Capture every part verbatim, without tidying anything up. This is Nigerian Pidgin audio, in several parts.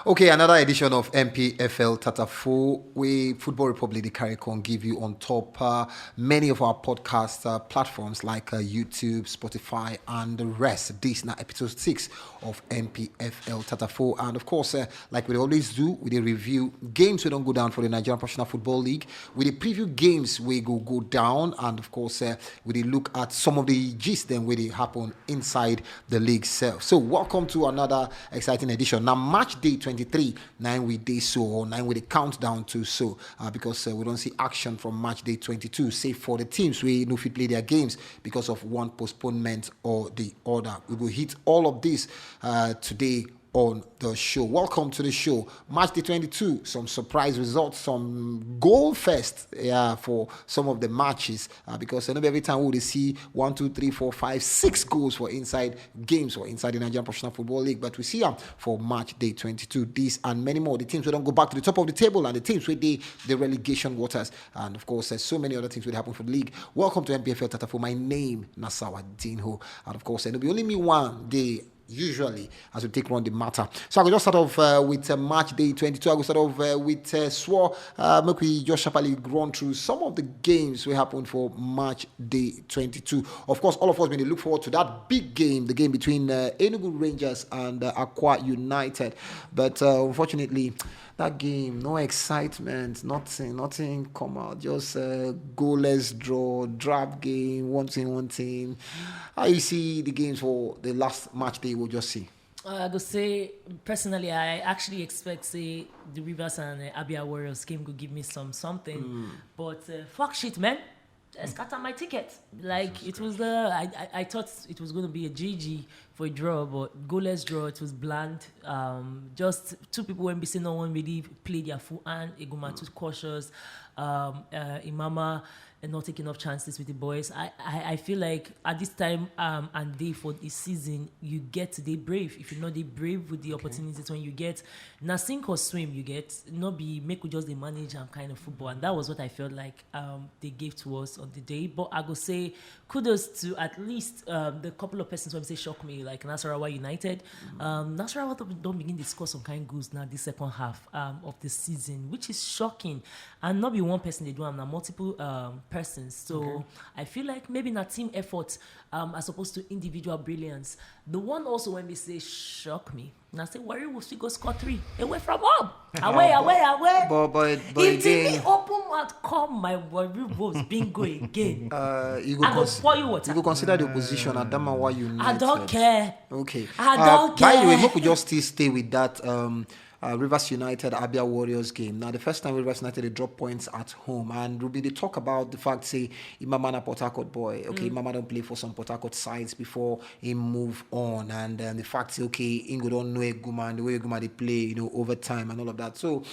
Okay, another edition of M P F L Tatafo, where Football Republic the carry can give you on top uh, many of our podcast uh, platforms like uh, YouTube, Spotify, and the rest. This now episode six of M P F L Tatafo, and of course, uh, like we always do, we dey review games we don't go down for the Nigerian Professional Football League. We dey preview games we go go down, and of course, uh, we dey look at some of the gist then where they happen inside the league itself. So, welcome to another exciting edition. Now, match day twenty-three, nine we day so, or nine we dey count down to so, uh, because uh, we don't see action from match day twenty-two, save for the teams we no fit play their games because of one postponement or the other. We will hit all of this uh, today on the show. Welcome to the show. Match day twenty-two, some surprise results, some goal fest, yeah, for some of the matches, uh, because I know every time we dey see one, two, three, four, five, six goals for inside games for inside the Nigerian Professional Football League, but we see them for match day twenty-two, this and many more. The teams we don't go back to the top of the table and the teams with the, the relegation waters, and of course, there's so many other things will happen for the league. Welcome to M P F L Tatafo. My name, Nasawa Dinho, and of course, it'll be only me one day usually as we take on the matter. So I will just start off uh, with uh, match day twenty-two. I will start off uh, with uh, Swore. Uh, make we just sharply run through some of the games we happened for match day twenty-two. Of course, all of us been look forward to that big game, the game between uh, Enugu Rangers and uh, Aqua United. But uh, unfortunately, that game, no excitement, nothing, nothing come out. Just uh, goalless draw, draft game, one thing, one thing. How you see the games for the last match day we'll just see? Uh, I go say personally, I actually expect say the Rivers and uh, Abia Warriors game go give me some something, mm. But uh, fuck shit, man. I scatter my ticket. Like it was the I, I, I thought it was going to be a G G for a draw, but goalless draw. It was bland. Um, just two people when be say no one really played their full hand. Eguma too cautious. Um, uh, Imama and not taking enough chances with the boys. I, I, I feel like at this time um, and day for this season, you get to be brave. If you're not be brave with the okay. opportunities when you get, now sink or swim, you get not be make we just the manage and kind of football, and that was what I felt like um, they gave to us on the day. But I go say kudos to at least um, the couple of persons who say shock me, like Nasarawa United. Mm-hmm. Um, Nasarawa don't begin to score some kind of goals now this second half um, of the season, which is shocking. And not be one person they do, I'm not multiple um, persons. So okay. I feel like maybe not team effort um, as opposed to individual brilliance. The one also when they say shock me, and I say Warri will still go score three away from home. Away, away, away. But but but if again, me open mouth, come my Warri Wolves bingo again. Uh, you go I go cons- pour you water. You go consider the opposition at Damawa United. I don't care. Okay. I don't uh, care. By the way, we could just still stay with that. Um, uh, Rivers United Abia Warriors game. Now, the first time Rivers United they drop points at home, and Ruby they talk about the fact say Imama na Port Harcourt boy. Okay, mm. Imama don't play for some Port Harcourt sides before he move on, and um, the fact say okay, Ingo don't know Eguma and the way Eguma they play, you know, over time and all of that. So.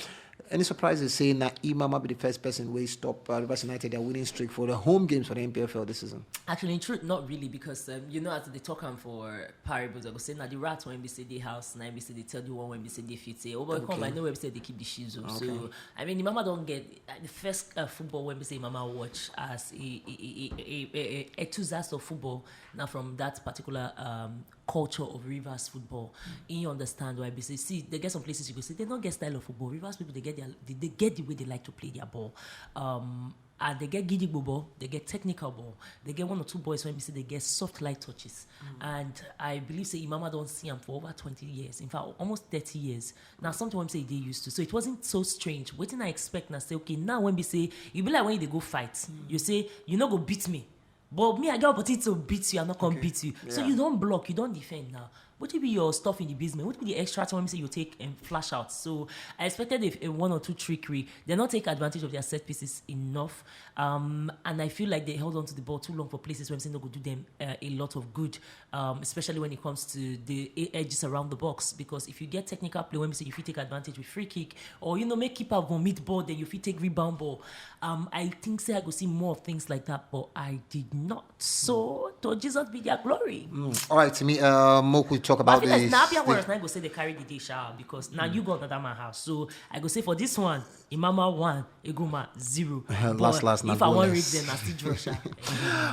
Any surprises say na Imama be the first person wey stop uh, Rivers United their winning streak for the home games for the N P F L this season? Actually, in truth, not really because um, you know as they talk am for parables, I go say na the rat when be say the house, na be say they tell you one when be say they fit say. Oh boy, okay. Come, I know where be say they keep the shizu. Okay. So I mean, the mama don't get uh, the first uh, football when be say mama watch as a, a, a, a, a, a enthusiast of football. Now from that particular um, culture of Rivers football. He understand why be say see they get some places you go say they don't get style of football. Rivers people they get their they, they get the way they like to play their ball. Um, and they get giddy ball, they get technical ball, they get one or two boys when we say they get soft light touches. Mm. And I believe say Imama don't see him for over twenty years. In fact, almost thirty years. Now something when say they used to. So it wasn't so strange. What did I expect? And I say, okay, now when we say you be like when they go fight, mm. You say you no go beat me. But me, I get opportunity to beat you, I not come okay. Beat you. Yeah. So you don't block, you don't defend now. What would be your stuff in the basement? What would be the extra time say you take and flash out? So I expected a, a one or two trickery. They not take advantage of their set pieces enough, um, and I feel like they held on to the ball too long for places where I'm saying no go do them uh, a lot of good, um, especially when it comes to the edges around the box. Because if you get technical play, when we say if you take advantage with free kick or you know make keeper vomit ball, then you fit take rebound ball. Um, I think say I go see more of things like that, but I did not. So to Jesus be their glory. Mm. All right, to me, uh, Moku talk about this. Now be worse. I go say they carry the day shower because now mm. You go another my house. So I go say for this one, Imama one, Eguma zero. Last, last, if I want read them, I still draw.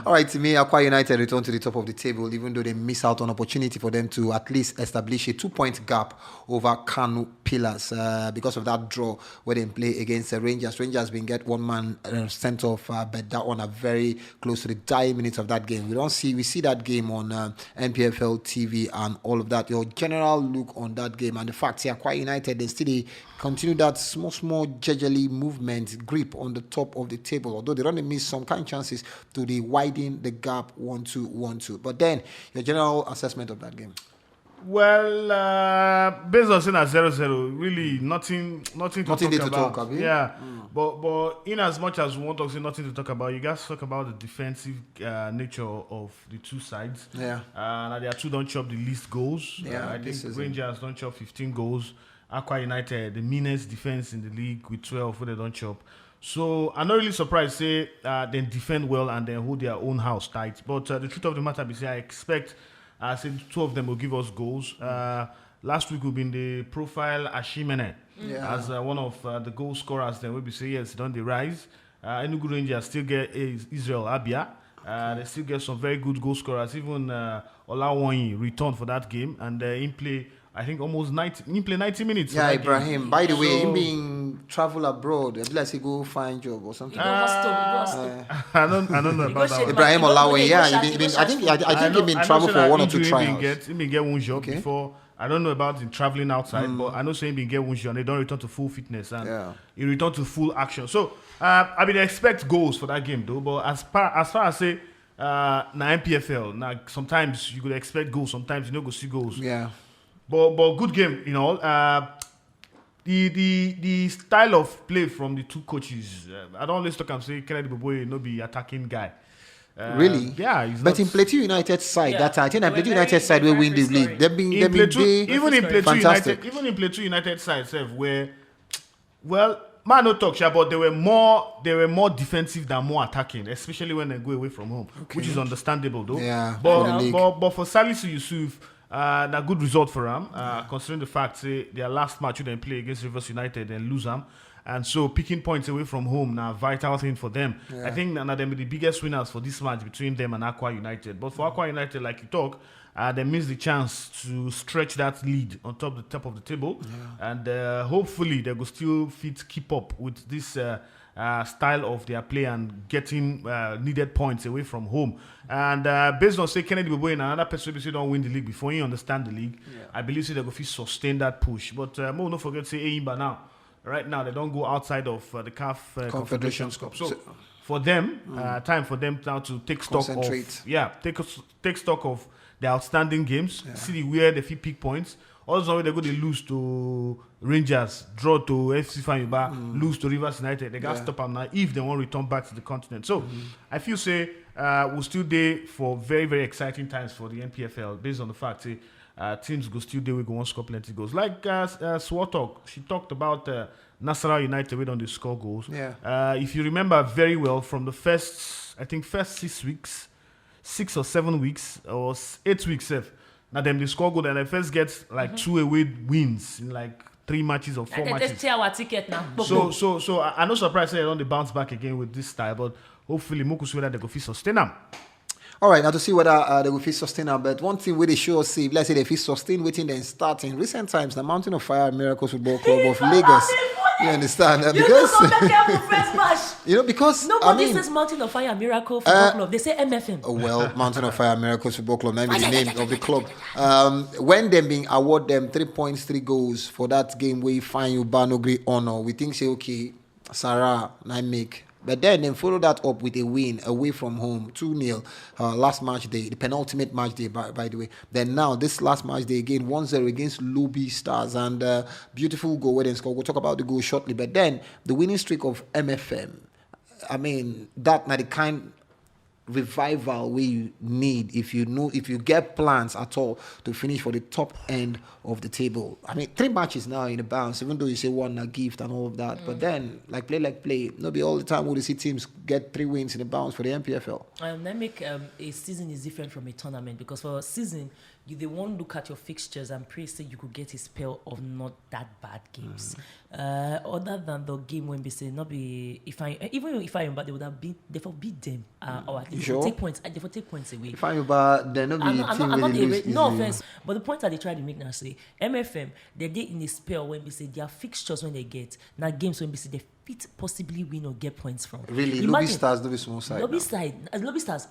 All right, to me, Aqua United return to the top of the table, even though they miss out on opportunity for them to at least establish a two-point gap over Kanu pillars uh, because of that draw where they play against the Rangers. Rangers been get one man uh, sent off, uh, but that one are very close to the dying minutes of that game. We don't see we see that game on uh, N P F L T V and all of that. Your general look on that game and the fact here, quite United they still continue that small small jejely movement grip on the top of the table. Although they don't miss some kind of chances to the widen the gap one two one two. But then your general assessment of that game. Well, uh, based on saying at zero zero, really nothing, nothing to Nothing talk dey to about. talk, abi? Yeah, but but in as much as we want to say nothing to talk about, you guys talk about the defensive uh, nature of the two sides. Yeah. Uh, now they are two don't chop the least goals. Yeah, uh, I this think season. Rangers don't chop fifteen goals. Aqua United, the meanest defense in the league with twelve, where they don't chop. So I'm not really surprised. Say uh, they defend well and they hold their own house tight. But uh, the truth of the matter is, I expect uh, say two of them will give us goals. Uh, last week we've been the profile Ashimene Yeah. as uh, one of uh, the goal scorers. Then we be say yes, don't they rise? Uh, Enugu Rangers still get uh, Israel Abia. Uh, they still get some very good goal scorers. Even uh, Olawonyi returned for that game and uh, he play. I think almost ninety. He play ninety minutes. for Yeah, that game. Ibrahim. By the way, So- him being travel abroad, I feel like he go find job or something. You go hostel, you go hostel. Uh, I don't. I don't know You about go that shake one. back. Ibrahim You go- you go Olawonyi, yeah, shake- he been, you been, go I think, I, I shake- think he been know- travel know for that one or two injury he been trials. Get, he been get one job Okay. Before. I don't know about him traveling outside, Mm. but I know say he been get one job. They don't return to full fitness and Yeah. he return to full action. So uh, I mean, expect goals for that game though. But as far as far as say uh, na N P F L, now sometimes you could expect goals, sometimes you no go see goals. Yeah. But but good game, you know. Uh, the the the style of play from the two coaches, uh, I don't always talk and say Kennedy Boboye no be attacking guy. Uh, Really? Yeah, he's But not, in Plateau United side Yeah. that time, I think They in were Plateau United very- side they we were win the very league. They been they in been Plateau, they even in Plateau fantastic. United, even in Plateau United side itself, where well, man no talk, sha, but they were more they were more defensive than more attacking, especially when they go away from home, which is understandable though. Yeah, but, for the league. but but for Salisu Yusuf, uh, na good result for him, uh, considering the fact say their last match when they play against Rivers United and lose them. And so picking points away from home now vital thing for them. Yeah. I think now them be the biggest winners for this match between them and Aqua United. But for Aqua United, like you talk, uh, they missed the chance to stretch that lead on top the top of the table, and uh, hopefully they go still fit keep up with this uh, uh, style of their play and getting uh, needed points away from home. And uh, based on say Kennedy Boboye and another person we say don't win the league before you understand the league, I believe say they go fit sustain that push. But uh, Mo, don't forget say Eyimba now. Right now, they don't go outside of uh, the CAF uh, Confederations Cup. So for them, uh, time for them now to take stock Concentrate. of yeah, take us- take stock of the outstanding games. See the where they fit pick points. Also, they go they lose to Rangers, draw to F C Fanyuba, lose to Rivers United. They got Yeah. stop them now if they want to return back to the continent. So I feel say uh, we'll still day for very very exciting times for the N P F L based on the fact say uh, teams go still day we go one score plenty goals. Like uh, uh, Swartalk, she talked about uh, Nasarawa United we don't score goals. Yeah. Uh, if you remember very well, from the first, I think first six weeks, six or seven weeks or s- eight weeks, sef, now them they score goal and they first get like two away wins in like three matches or four They matches. just tear our ticket now. So so so I, I no surprise say they don't bounce back again with this style, but hopefully Mokus whether they go fit sustain them. All right, now to see whether uh, they will fit sustain am. But one thing where they show us, see, let's say they fit sustain waiting then start in recent times, the Mountain of Fire Miracles Football Club of Lagos. You understand? Uh, You because just don't make careful first match. you know because Nobody I mean, says Mountain of Fire Miracle Football uh, Club. They say M F M. Oh, well, Mountain of Fire Miracles Football Club, that is the name of the club. Um, when them being award them three points, three goals for that game, we find you Banogri honor. We think say okay, Sarah, I make. But then they follow that up with a win away from home, two nil uh, last match day, the penultimate match day, by, by the way. Then now, this last match day again, one zero against Luby Stars, and uh, beautiful goal where they score. We'll talk about the goal shortly. But then the winning streak of M F M, I mean, that not the kind revival we you need if you know if you get plans at all to finish for the top end of the table. I mean, three matches now in the bounce, even though you say one a gift and all of that. But then, like play like play, no be all the time we see teams get three wins in the bounce for the N P F L. Um, that make um, a season is different from a tournament because for a season You dey wan look at your fixtures and pray say you go get a spell of not that bad games. Uh, other than the game wey be say no be if I even if I remember they would have beat they for beat them uh, or at least they for sure? take points uh, they for take points away. If I remember, they no be I'm a not, I'm team not, I'm wey not dey a, lose no easy. offense, but the point that they try to make now say M F M they dey in a spell when we say their fixtures when they get now games when we say they fit possibly win or get points from. Really, Lobby Imagine, Stars no be small side. Lobby Now. Side, uh, Lobby Stars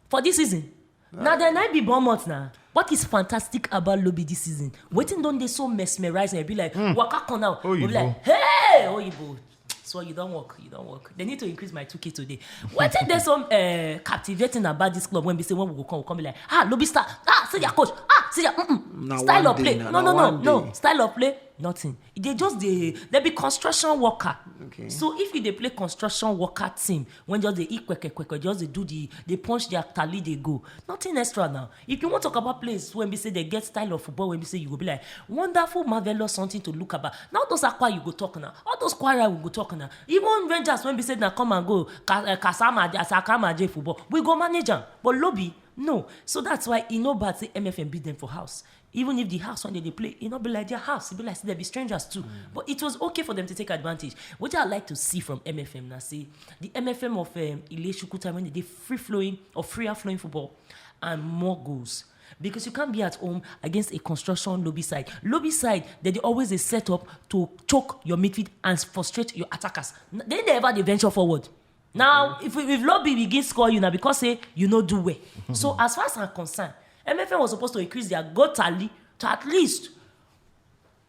for this season. Now they not be Bournemouth now. What is fantastic about Lobby this season? Waiting don't they so mesmerizing? Be like, waka come out. Oyibo. Be like, hey, Oyibo. So you don't work, you don't work. They need to increase my two K today. What if there's some uh, captivating about this club when we say when we go come, we come be like, ah, Lobby Star, ah, see your coach, ah, see your mm-mm. Na Style one of day play. na, No, na no, no, one no. Day. Style of play, nothing. They just they they be construction worker. Okay. So if you they play construction worker team, when just they eat quick, quick, quick, just they do the they punch their tally, they go. Nothing extra now. If you want to talk about players when we say they get style of football, when we say you go be like wonderful, marvelous, something to look about. Now those Akwa you go talk now. All those Kwara will go talk now. Even Rangers when we say now come and go, Ka- uh, Kasama, Asakama J football, we go manage them. But Lobby, no. So that's why you know bad say M F M beat them for house. Even if the house when they, they play, it not be like their house. It be like say they be strangers too. But it was okay for them to take advantage. What I like to see from M F M now say the M F M of um, Ile Shukuta when they free flowing or freer flowing football and more goals. Because you can't be at home against a construction Lobby side. Lobby side, they, they always a set up to choke your midfield and frustrate your attackers. N- They never they venture forward. Now, if if Lobby begin score you now because say you know do well. So as far as I'm concerned, M F M was supposed to increase their goal tally to at least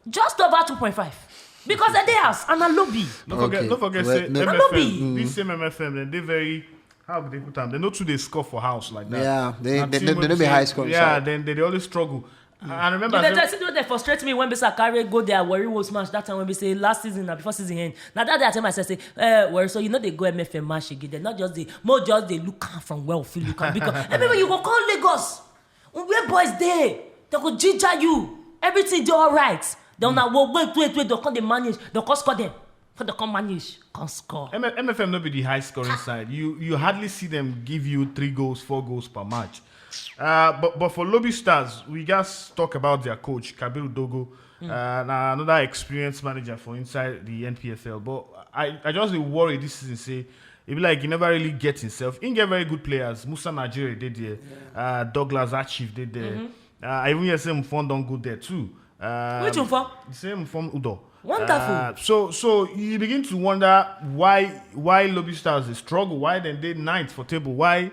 just over two point five because they dey house and a Lobby. Don't forget, Okay. Don't forget Well, say no- M F M, Lobby. This same M F M, then they very how would they put them? They know too they score for house like that. Yeah, they- Na they- team they- wey they no be say- high scoring Yeah, side. Then they, they always struggle. And remember, You dey say- tell see wey dey frustrate me when be say I carry go there Warri Wolves match that time when be say last season na before season end. Na that day I tell myself say, eh, Warri, so you know they go M F M match again. They not just the more just they look am from well feel look am because everywhere you go call Lagos, where boys dey, they go ginger you. Everything dey alright. Then now wait wait wait wait they come dey manage, they come score them, come they come manage, come score. M- M F M no be the high scoring side. You you hardly see them give you three goals, four goals per match. Uh, but but for Lobby Stars, we just talk about their coach Kabiru Dogo, uh, na another experienced manager for inside the N P F L. But I I just dey worry this season say e be like he never really get himself. He get very good players. Musa Najiri dey there. Uh, Douglas Achif dey there. Uh, I even hear say Mfon don go there too. Um, Which Mfon? The same Mfon Udo. Wonderful. Uh, so so you begin to wonder why why Lobby Stars dey struggle, why dem dey ninth for table, why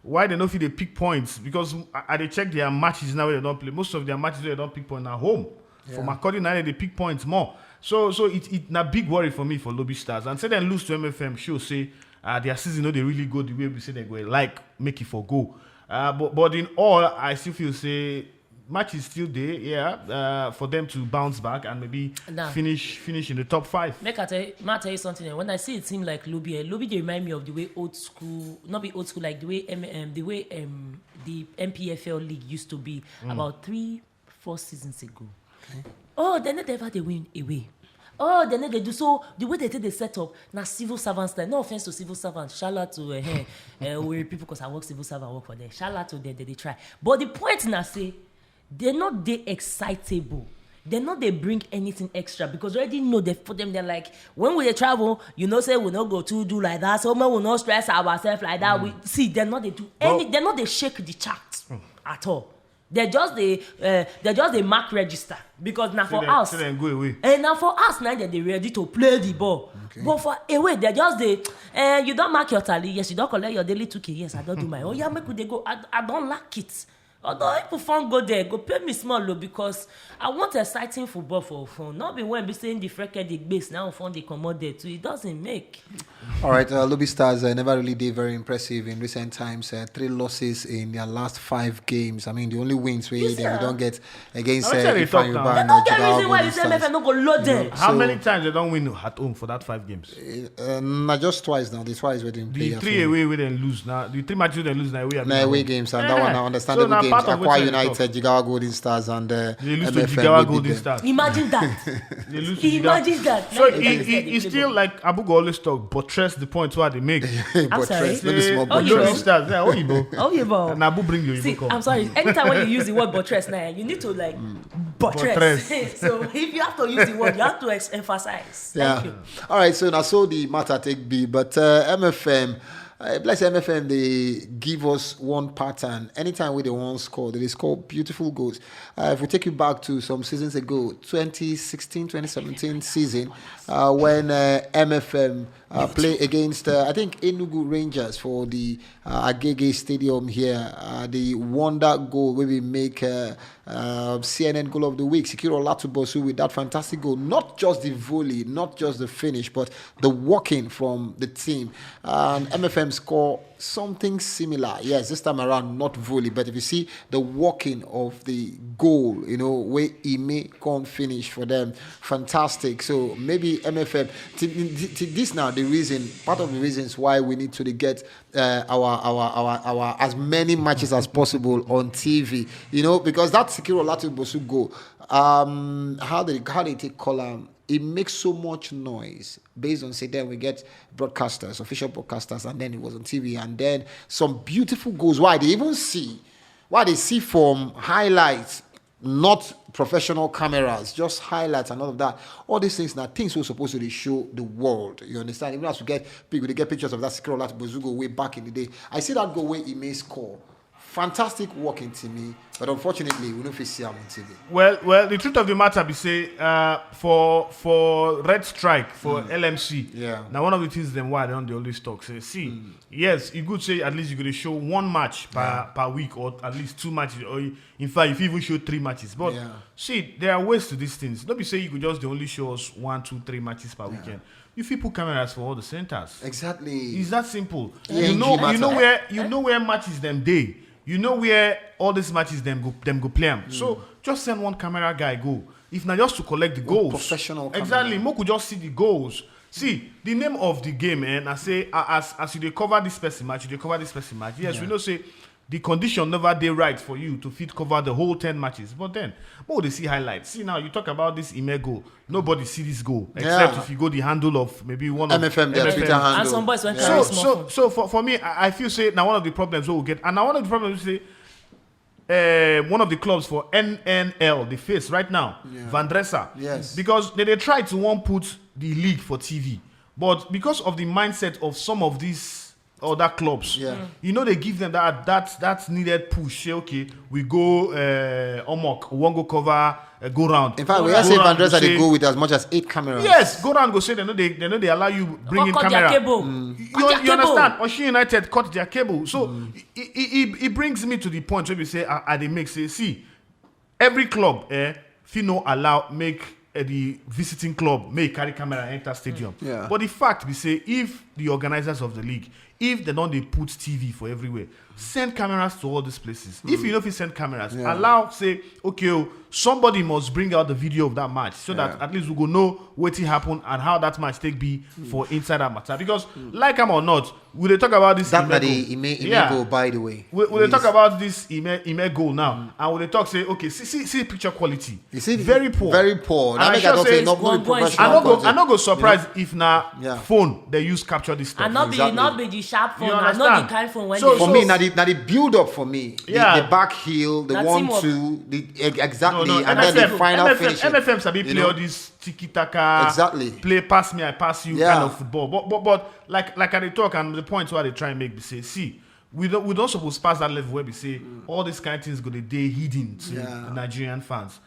why they no fit dey pick points because I, I dey check their matches now wey they don play. Most of their matches wey they don pick point na home. For Makurdi na they dey pick points more. So so it it na big worry for me for Lobby Stars and say dem lose to M F M show say uh, their season no dey really go the way we say they go like make it for go. Uh, but but in all, I still feel say match is still there, yeah, uh, for them to bounce back and maybe Nah. finish finish in the top five. Make I tell you, make I tell you something. Eh? When I see a team like Lobby, eh, Lobby they remind me of the way old school, not be old school, like the way M M, the way um, the N P F L league used to be about three, four seasons ago. Oh, they never they win away. Oh, they never do so. The way they take the setup, now civil servants. Like, no offense to civil servants. Shout out to uh, uh, Owerri people because I work civil servant, I work for them. Shout out to them, they, they try. But the point now say, they're not they excitable. They're not they bring anything extra because already know they for them. They're like when we dey travel, you know, say we no go to do like that. So we will not stress ourselves like that. We see they're not they do any. They're not they shake the chart at all. They just they uh, they just they mark register because now for Say us Then, say then go away. And now for us now that they ready to play the ball. But for away they just they uh, you don't mark your tally. Yes, you don't collect your daily two K. Yes, I don't do my own. Yeah, make we they go. I, I don't like it. Although if we fun go there, go pay me small low because I want exciting football for fun. Not be when be saying the freaking the base now fun they come out there too. It doesn't make. All right, uh, Lobby Stars uh, never really did very impressive in recent times. Uh, three losses in their last five games. I mean, the only wins we You see, then we ah? don't get against Now, wetin I uh, dey Ifeanyi talk now? Ubah and No get Jigawa reason why Golden this M F N Stars. no go load them. How So- many times they don't win at home for that five games? Uh, not just twice now. The twice where they play The at three home. Away we then lose now. The three matches they lose now away. Na away games and that Eh, one I understandable so now Part of Akwa wetin I dey United, Jigawa Golden Stars, and uh, They lose to M F M Jigawa wey beat Golden them. Stars. Imagine that. They lose to Jigawa. Imagine that. So Like, it, like I it, said, it's they still go. Like Abugo always talk, buttress the point why they make. I'm sorry. Buttress, no be small Oh, you Golden know. buttress. Stars, yeah, Oyibo. Oh, yeah, bro. And Abu bring you See, Oyibo come. I'm sorry. Anytime when you use the word buttress now, you need to like buttress. Buttress. So if you have to use the word, you have to ex- emphasize. Thank Yeah. You. All right, so now so the matter take be, but uh, M F M, uh, bless M F M, they give us one pattern. Anytime we they want score, they score beautiful goals. Uh, if we take you back to some seasons ago, twenty sixteen, twenty seventeen season, uh, when uh, M F M uh, play against, uh, I think, Enugu Rangers for the uh, Agege Stadium here, uh, the wonder goal where we make uh, uh, C N N Goal of the Week, Sikiro Latubosu with that fantastic goal. Not just the volley, not just the finish, but the working from the team. And M F M score something similar. Yes, this time around, not volley, but if you see the working of the goal, you know, where Ime can't finish for them, fantastic. So maybe M F M, t- t- t- this now the reason, part of the reasons why we need to get uh, our, our our our as many matches as possible on T V, you know, because that Sikiro Latubosu goal, um, how they how they take call am, it makes so much noise. Based on say then we get broadcasters, official broadcasters, and then it was on T V, and then some beautiful goals. Why they even see, why they see from highlights, not professional cameras, just highlights and all of that. All these things now, things we're supposed to show the world. You understand? Even as we get people, they get pictures of that Sikiro Latubosu goal way back in the day. I see that goal where he may score. Fantastic work in Timmy, but unfortunately, we don't fit see him on T V. Well, well, the truth of the matter be say, uh, for for Red Strike, for L M C, Yeah. Now one of the things them why they don't they always talk say, see, yes, you could say at least you could show one match per per week, or at least two matches, or you- in fact, if you even show three matches, but Yeah. see, there are ways to these things. Don't be say you could just they only show us one, two, three matches per weekend. You fit put cameras for all the centers. Exactly. It's that simple. Yeah, You know, G you know matter. Where you know where matches them day. You know where all these matches them go them go play 'em. So just send one camera guy go. If not just to collect the goals, Professional camera. Exactly, Moku just see the goals. See the name of the game, and I say uh, as as you dey cover this person match, you dey cover this person match. Yes, we know say the condition never dey right for you to fit cover the whole ten matches. But then, Mo they see highlights. See now you talk about this Ime goal. Nobody see this goal except Yeah. If you go the handle of maybe one of M F M, their Twitter handle. And some boys went So, carry small so, phone. So for, for me, I, I feel say now one of the problems we will get, and now one of the problems we say, uh, one of the clubs for N N L, the face right now, Yeah. Van Dresser. Yes. Because they, they try to one put the league for T V, but because of the mindset of some of these other clubs, Yeah. Mm. You know they give them that that that needed push. Say okay, we go uh, Omok, we won't go cover, uh, go round. In fact, Go we round, have seen go Van round, Dresser say- they go with as much as eight cameras. Yes, go round go say they know they they know they allow you bring Or in cut their camera. Cable. You, Cut their you cable. Understand? Oshi United cut their cable. So it, it, it brings me to the point where we say I, I dey make say see every club eh fit no allow make uh, the visiting club may carry camera enter stadium. Yeah. But the fact we say if the organizers of the league if they don't they put T V for everywhere, send cameras to all these places. If you know if you send cameras, Yeah. Allow say okay, oh, somebody must bring out the video of that match so that Yeah. At least we go know what it happened and how that match take be for inside that matter. Because like I'm or not, we dey talk about this That Ime na goal. the Ime, Ime Yeah. goal, by the way. We, we dey talk Yes. about this Ime, Ime goal now, and we dey talk say okay, see see, see picture quality. You see, Very poor. Very poor. And That I make I sure don't say say not One be boy professional. I no go I Content. no go surprise if na Yeah. phone they use capture this stuff. And not be Exactly. not be the sharp phone, You and not understand? The kind phone when So- they For so- me, now the, now the build up for me, Yeah. the, the back heel, the That's one teamwork. Two, the, ex- exactly, No, no, and then the M F M, final M F M, finishing. M F M sabi You play know? All this tiki taka, Exactly. Play pass me, I pass you Yeah. Kind of football. But but but like like I dey talk, and the point where they try and make me say, see, we don't we don't suppose pass that level where we say all these kind of things go the day hidden to Yeah. Nigerian fans.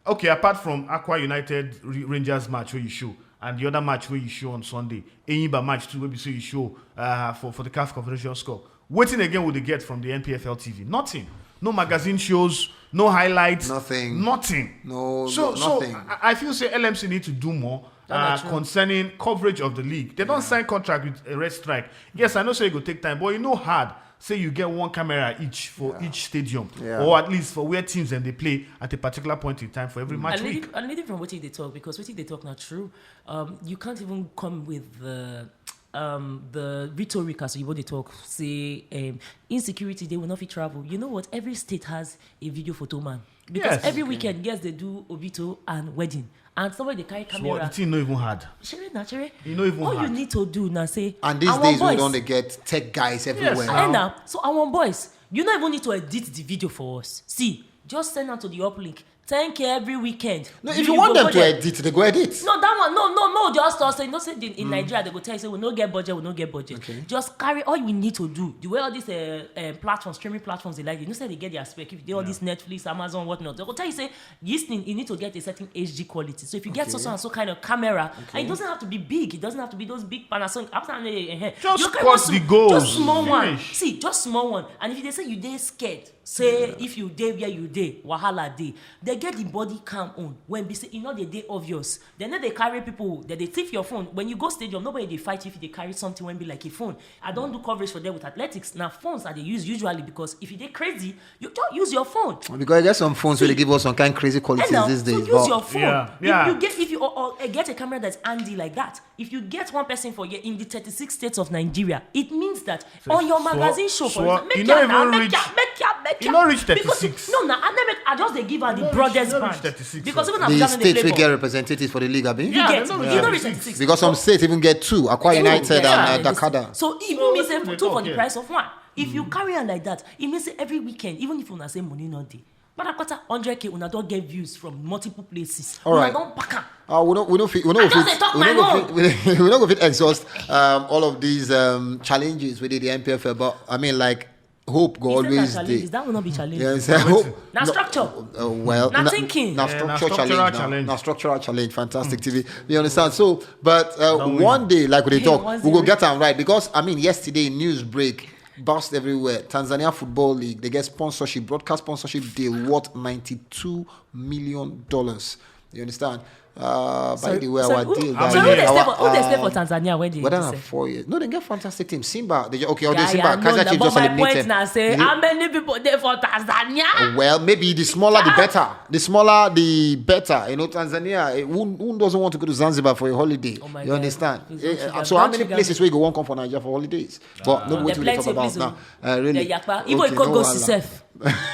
Okay, apart from Aqua United Re- Rangers match where you show, and the other match where you show on Sunday, Enyimba match too where we say you show uh, for for the caf Confederation Cup. Wetin again would they get from the N P F L T V? Nothing. No magazine shows, no highlights, Nothing. Nothing. No, So no- so nothing. I, I feel say L M C need to do more uh, That's true. Concerning coverage of the league. They don't sign contract with a Red Strike. Yes, I know say it go take time, but you know hard. Say you get one camera each for each stadium, Yeah. or at least for where teams and they play at a particular point in time for every match And week. leading, and leading from what they talk, because what they talk not true. Um, you can't even come with the um, the rhetoric, as you dey talk, say, um, insecurity, they will not fit travel. You know what? Every state has a video photo man. Because Yes. Every Okay. Weekend, yes, they do obito and wedding. And somebody they carry So camera. The thing no even hard. Shere na shere. E no even All you hard. Need to do now say, And these our days, we boys, don't dey get tech guys everywhere. Now. And now, so our boys, you no even need to edit the video for us. See, just send am to the uplink. Ten K every weekend. No, if you want them to edit, they go edit. No, that one, no, no, no. Just us say, no, say the, in Nigeria, they go tell you, say, "We no get budget, we no get budget." Okay. Just carry all we need to do. The way all these uh, uh, platforms, streaming platforms, they like, you know, say they get their spec. If they all this Netflix, Amazon, whatnot, they go tell you, say, "This thing, you need to get a certain H D quality." So if you get so, Okay. So and so kind of camera, and it doesn't have to be big, it doesn't have to be those big Panasonic. I'm saying, eh, eh, eh. Just You can cut also- the goals. Just small one. Finish. See, just small one. And if they say you dey scared, say if you dey where you dey, wahala dey. They get the body cam on when be say e no dey dey obvious. They no dey carry people. They dey thief your phone. When you go stadium, nobody dey fight you if they carry something when be like a phone. I don't do coverage for them with athletics. Now phones are they use usually because if you dey crazy, you just use your phone. Because I get some phones where they give us some kind crazy qualities And now, these so days. use But your phone. Yeah, If yeah. you get if you or, or, uh, get a camera that's handy like that, if you get one person for here in the thirty-six states of Nigeria, it means that So- on your so- magazine show, for so example, you make no your even now, make reach- your, make your, make you your. no reach Because- thirty-six. No, now I never. I just they give her the No reach- broadest no reach band. thirty-six. Because even the Abuja no dey states play we get ball. representatives for the league, abi? You Yeah, get they no you reach no reach thirty-six. thirty-six. Because some states even get two. Akwa United Yeah, and uh, this- Dakada. So it So means say wetin we two for talk the here? Price of one. If you carry on like that, it means say every weekend, even if una say money no dey, but akwata hundred K una don get views from multiple places. All right. Una don pack am. Uh, we don't, we don't fit, we I don't just fit, dey talk we my don't own. go fit, we don't go fit exhaust um, all of these um, challenges with the N P F L, but I mean, like, hope go Is that always a dey. challenge? That will not be challenge. Yes, I hope. Na No, structure. Uh, well, Na na- thinking. Na Yeah, na structure structural challenge. Now. challenge. Na structural challenge. Fantastic T V. You understand? So, but uh, Don't win. One day, like we dey Hey, talk, one we go day. Get am right because I mean, yesterday news break burst everywhere. Tanzania Football League, they get sponsorship, broadcast sponsorship deal worth ninety-two million dollars. You understand? Uh, by So- the way, so our who- deal, so guys. who dey stay our, for who dey stay for um, Tanzania when they Whether do na say? Four years, no, they get fantastic team. Simba, they, okay, oh, Yeah, the Simba, yeah, no, Kaizer no, Chiefs but just my eliminated. Point now say You- how many people dey for Tanzania? Well, maybe the smaller the Ah. Better. The smaller the better. You know, Tanzania. Eh, who, who doesn't want to go to Zanzibar for a holiday? Oh my You God. Understand? Please Eh, don't trigger- so don't how many trigger places me. Where you go one come for Nigeria for holidays? But nobody There want to plenty talk of about places. Now. Uh, really? The Yakpa. Okay, Even no go go wahala. sef.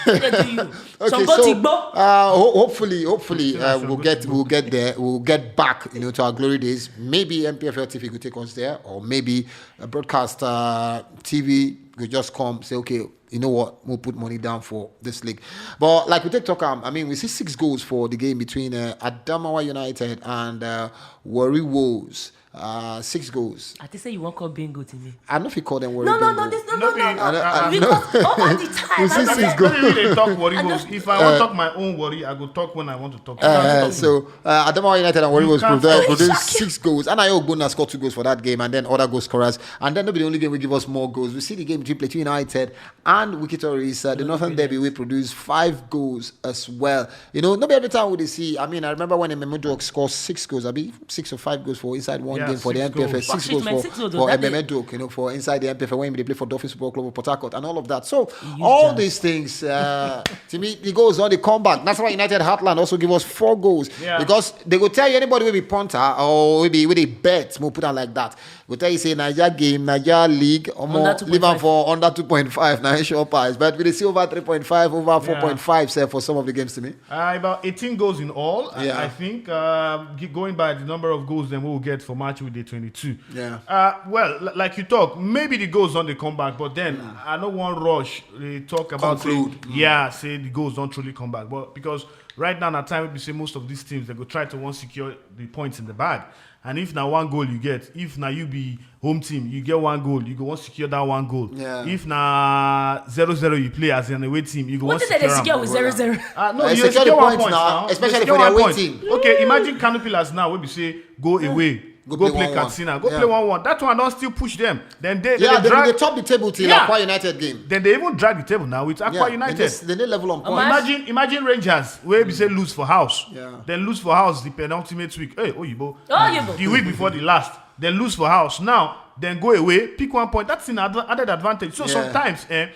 They do you. Okay, Some go so Tigbo. uh, ho- hopefully, hopefully uh, we'll get we'll get there. We'll get back, you know, to our glory days. Maybe N P F L T V could take us there, or maybe a broadcast uh, T V could just come say, okay, you know what, we'll put money down for this league. But like we take talk, um, I mean, we see six goals for the game between uh, Adamawa United and uh, Warri Wolves. Uh, six goals. I think say you won't call bingo to me. I don't know if you call them Warri No, no, Bingo. no, this no, No no, be- no, no. uh, uh, Because over the time, You see I six don't- goals. Let me really talk Warri I Wolves. don't- If I want to talk my own Warri, I go talk when I want to talk. You Uh, can't talk so uh, Adamawa United and Warri Wolves can't produced, talk. produced six goals, and Ayo Ogbonna scored two goals for that game, and then other goal scorers, and then not be the only game we give us more goals. We see the game between Plateau United and Wiki Tourist, uh, the Northern Derby, we produced five goals as well. You know, not be every time we dey see. I mean, I remember when Emem Edo scored six goals. I be six or five goals for inside one Yeah, game for the six N P F L. goals. Six Fuck goals shit, man, for, six goals for that Emem day. Edo, you know, for inside the N P F L when they play for Dolphins Football Club of Port Harcourt and all of that. So use all jazz. These things, uh, to me, it goes on the comeback. That's why United Heartland also give us four goals Yeah. Because they go tell you anybody will be punter or will be with a bet. We'll put it like that. Go tell you say Niger game, Niger league, Under omo, leave am two point five. For under two point five. Now sure price, but we dey see over three point five, over four point five sef for some of the games to me. Uh, about eighteen goals in all, I- Yeah. I think. Uh, g- going by the number of goals, then we'll get for match with the twenty-two. Yeah. Uh, well, l- like you talk, maybe the goals don't they come back, but then I don't want rush. They talk about Conclude. Say, yeah, say the goals don't truly come back, but because right now, at time we say most of these teams they go try to one secure the points in the bag. And if now one goal you get, if now you be home team, you get one goal, you go want secure that one goal. Yeah. If now zero zero you play as an away team, you go What want did they secure am. secure with zero zero? Uh, no, Uh, you secure secure the one points point now, now, especially Secure for the one away point. Team. Okay, imagine Kano Pillars now. We be say go away, Go go, play play one one. Katsina, go Yeah. play one one. That one don't still push them. Then they, Yeah, they they, drag. They top the table till Yeah. Akwa United game. Then they even drag the table now with Akwa Yeah, United. Then they, then they level on points. Omo, Imagine, imagine Rangers where we say lose for house. Yeah. Then lose for house the penultimate week. Hey, Oyibo. Oyibo. The week before the last. Then lose for house. Now, then go away, pick one point. That's an adv- added advantage. So Yeah. Sometimes, eh,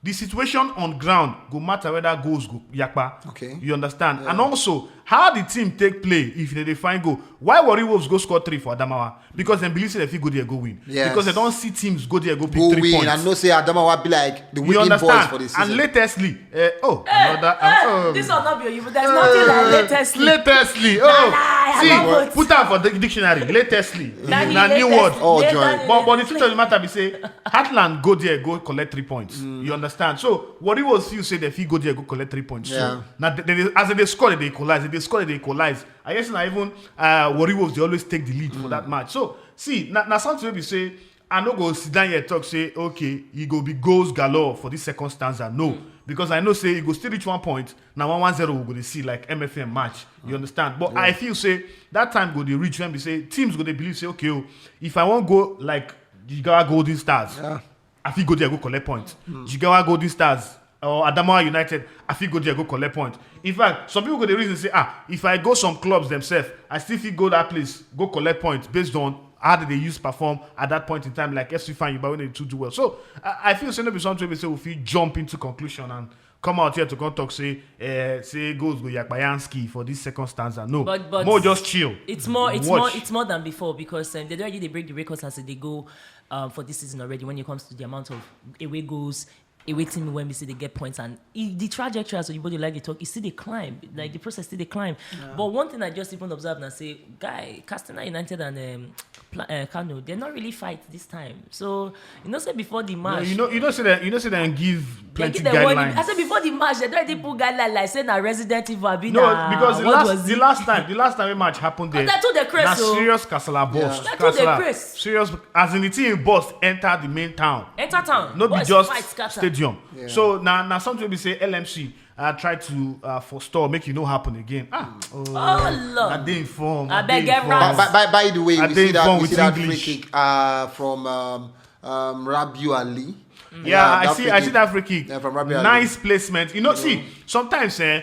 the situation on ground go matter whether goals go yakpa. Okay. You understand? And also, How the team take play if they dey find goal? Why Warri Wolves go score three for Adamawa? Because dem believe say dem fit go there go win. Yes. Because dem don see teams go there go pick Go three win points. And know say Adamawa be like the You winning boys understand? for this And season. Latestly, uh, oh, another. Eh, oh. This one not be you. There's nothing like latestly. Latestly, Nah, oh, nah, see, I love it. Put am for the dictionary. Latestly, Na the na new latest. word. Oh, Latest joy. is But but the truth latest. of the matter be say Heartland go there go collect three points. You understand? So Warri Wolves feel say dem fit go there go collect three points. Yeah. So now they, they, as they score, they equalize. They score, they equalize. I guess na even uh, Warri Wolves they always take the lead for that match. So see, na, na something wey be say I no go sit down here talk say okay, e go be goals galore for this second stanza. No, because I know say e go still reach one point. Na one one zero we go dey see like M F M match. You understand? But I feel say that time go dey reach when be say teams go dey believe say okay, oh, if I wan go like Jigawa Golden Stars, Yeah. I fit go there go collect point. Jigawa Golden Stars or Adamawa United, I fit go there go collect point. In fact, some people go dey reason say ah, if I go some clubs themselves, I still fit go that place go collect points based on how they dey use perform at that point in time, like F C Ifeanyi Uba when they too do well. So I, I feel say no be something we say we fit jump into conclusion and come out here to come talk say eh, say goals go yakpayanski for this second stanza. No, But- but more just chill. It's more. It's Watch. more. It's more than before because um, they already they break the records as they go um, for this season already when it comes to the amount of away goals, away team when we see they get points and e, the trajectory as you body like they talk, e still dey climb. Like the process still dey climb. But one thing I just even observe now say, guy, Katsina United and um, Pla- uh, Kano, they're not really fight this time. So you know say before the No, match, you know, you know, say that you know, say that and give they plenty give them warning. guidelines. I said before the match, they already put guideline like say na resident evil abi No, na because the what last was the it? last time the last time we match happened there. That too dey craze, Na oh. serious kasala burst. That too dey Kasala, craze. Serious as in the team burst enter the main town. Enter town. No be Boys just fight scatter. Stadium. Yeah. So now now something we say L M C uh, try to uh, forestall make it no happen again. Ah, oh, Oh, Lord. I dey informed. I beg everyone. By, by, by, by the way, I we dey see that informed we see with that free English. kick uh, from um, um, Rabiu Ali. Yeah, I that see. free I kick. see that free kick. Yeah, from Rabiu Ali. Nice placement. You know, see, sometimes eh,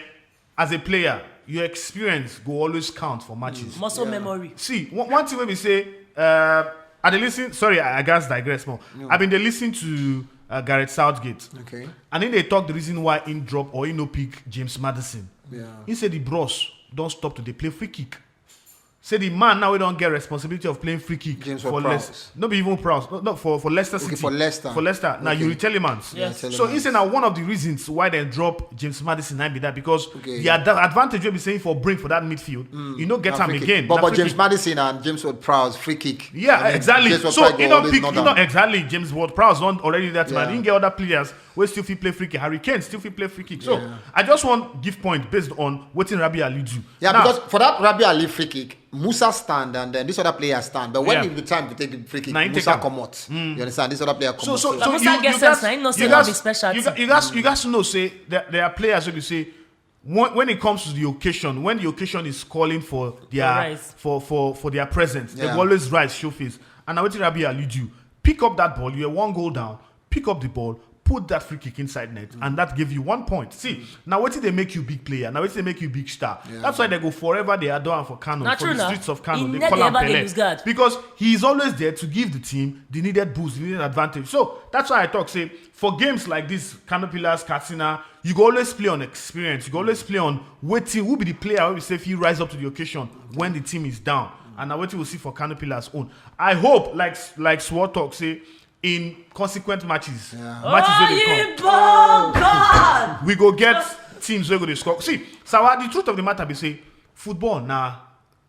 as a player, your experience go always count for matches. Muscle Yeah. memory. See, one, one thing wey be say, uh, I dey listen. Sorry, I, I gats digress more. I been dey listen to uh, Gareth Southgate, Okay. and he dey talk the reason why he drop or he no pick James Maddison. Yeah. He say the bros don stop to dey play free kick. Say the man now we don get responsibility of playing free kick James for Ward-Prowse. Leicester. No be even Prowse. No, no, for for Leicester City. For Leicester. For Leicester. Now Okay. Youri Tielemans. Yes. Yeah, So he Tielemans. say now one of the reasons why they drop James Maddison na be that because Okay. the ad- advantage wey be saying for bring for that midfield, you no get Na am free kick. again. But, Na but free James kick. Maddison and James Ward-Prowse free kick. Yeah, I mean, exactly. James So Ward-Prowse you go don't always pick, knock you down. don't exactly. James Ward-Prowse don already that man. Yeah. He get other players wey still fit play free kick. Harry Kane still fit play free kick. So Yeah. I just want give point based on wetin Rabiu Ali do. Yeah, Now, because for that Rabiu Ali free kick, Musa stand and then this other player stand. But when Yeah. in the time to take the free kick, Na him take Musa am. come out. You understand? This other player come So, out. so, But so Musa you, get you sense, guys, na him no you say guys, no be special you, team. guys, you guys, you guys know say there, there are players who be say when, when it comes to the occasion, when the occasion is calling for their Rise. for for for their presence, they Yeah. go always rise show face. And now what Rabiu Ali do? Pick up that ball. You were one goal down. Pick up the ball. Put that free kick inside net, and that gave you one point. See, now what did they make you big player? Now what did they make you big star? Yeah. That's why they go forever. They adore him for Kano, Na for true the na. streets of Kano. He They never call him ever dey Pele lose guard. Because he's always there to give the team the needed boost, the needed advantage. So that's why I talk say for games like this, Kano Pillars, Katsina, you go always play on experience. You go always play on waiting who be the player who will say he rise up to the occasion when the team is down. And now waiting we'll see for Kano Pillars own. I hope like like Swore talk say in consequent matches, matches wey dey come. Oyibo God. We go get teams wey go dey score. See, Sawa, the truth of the matter be say football na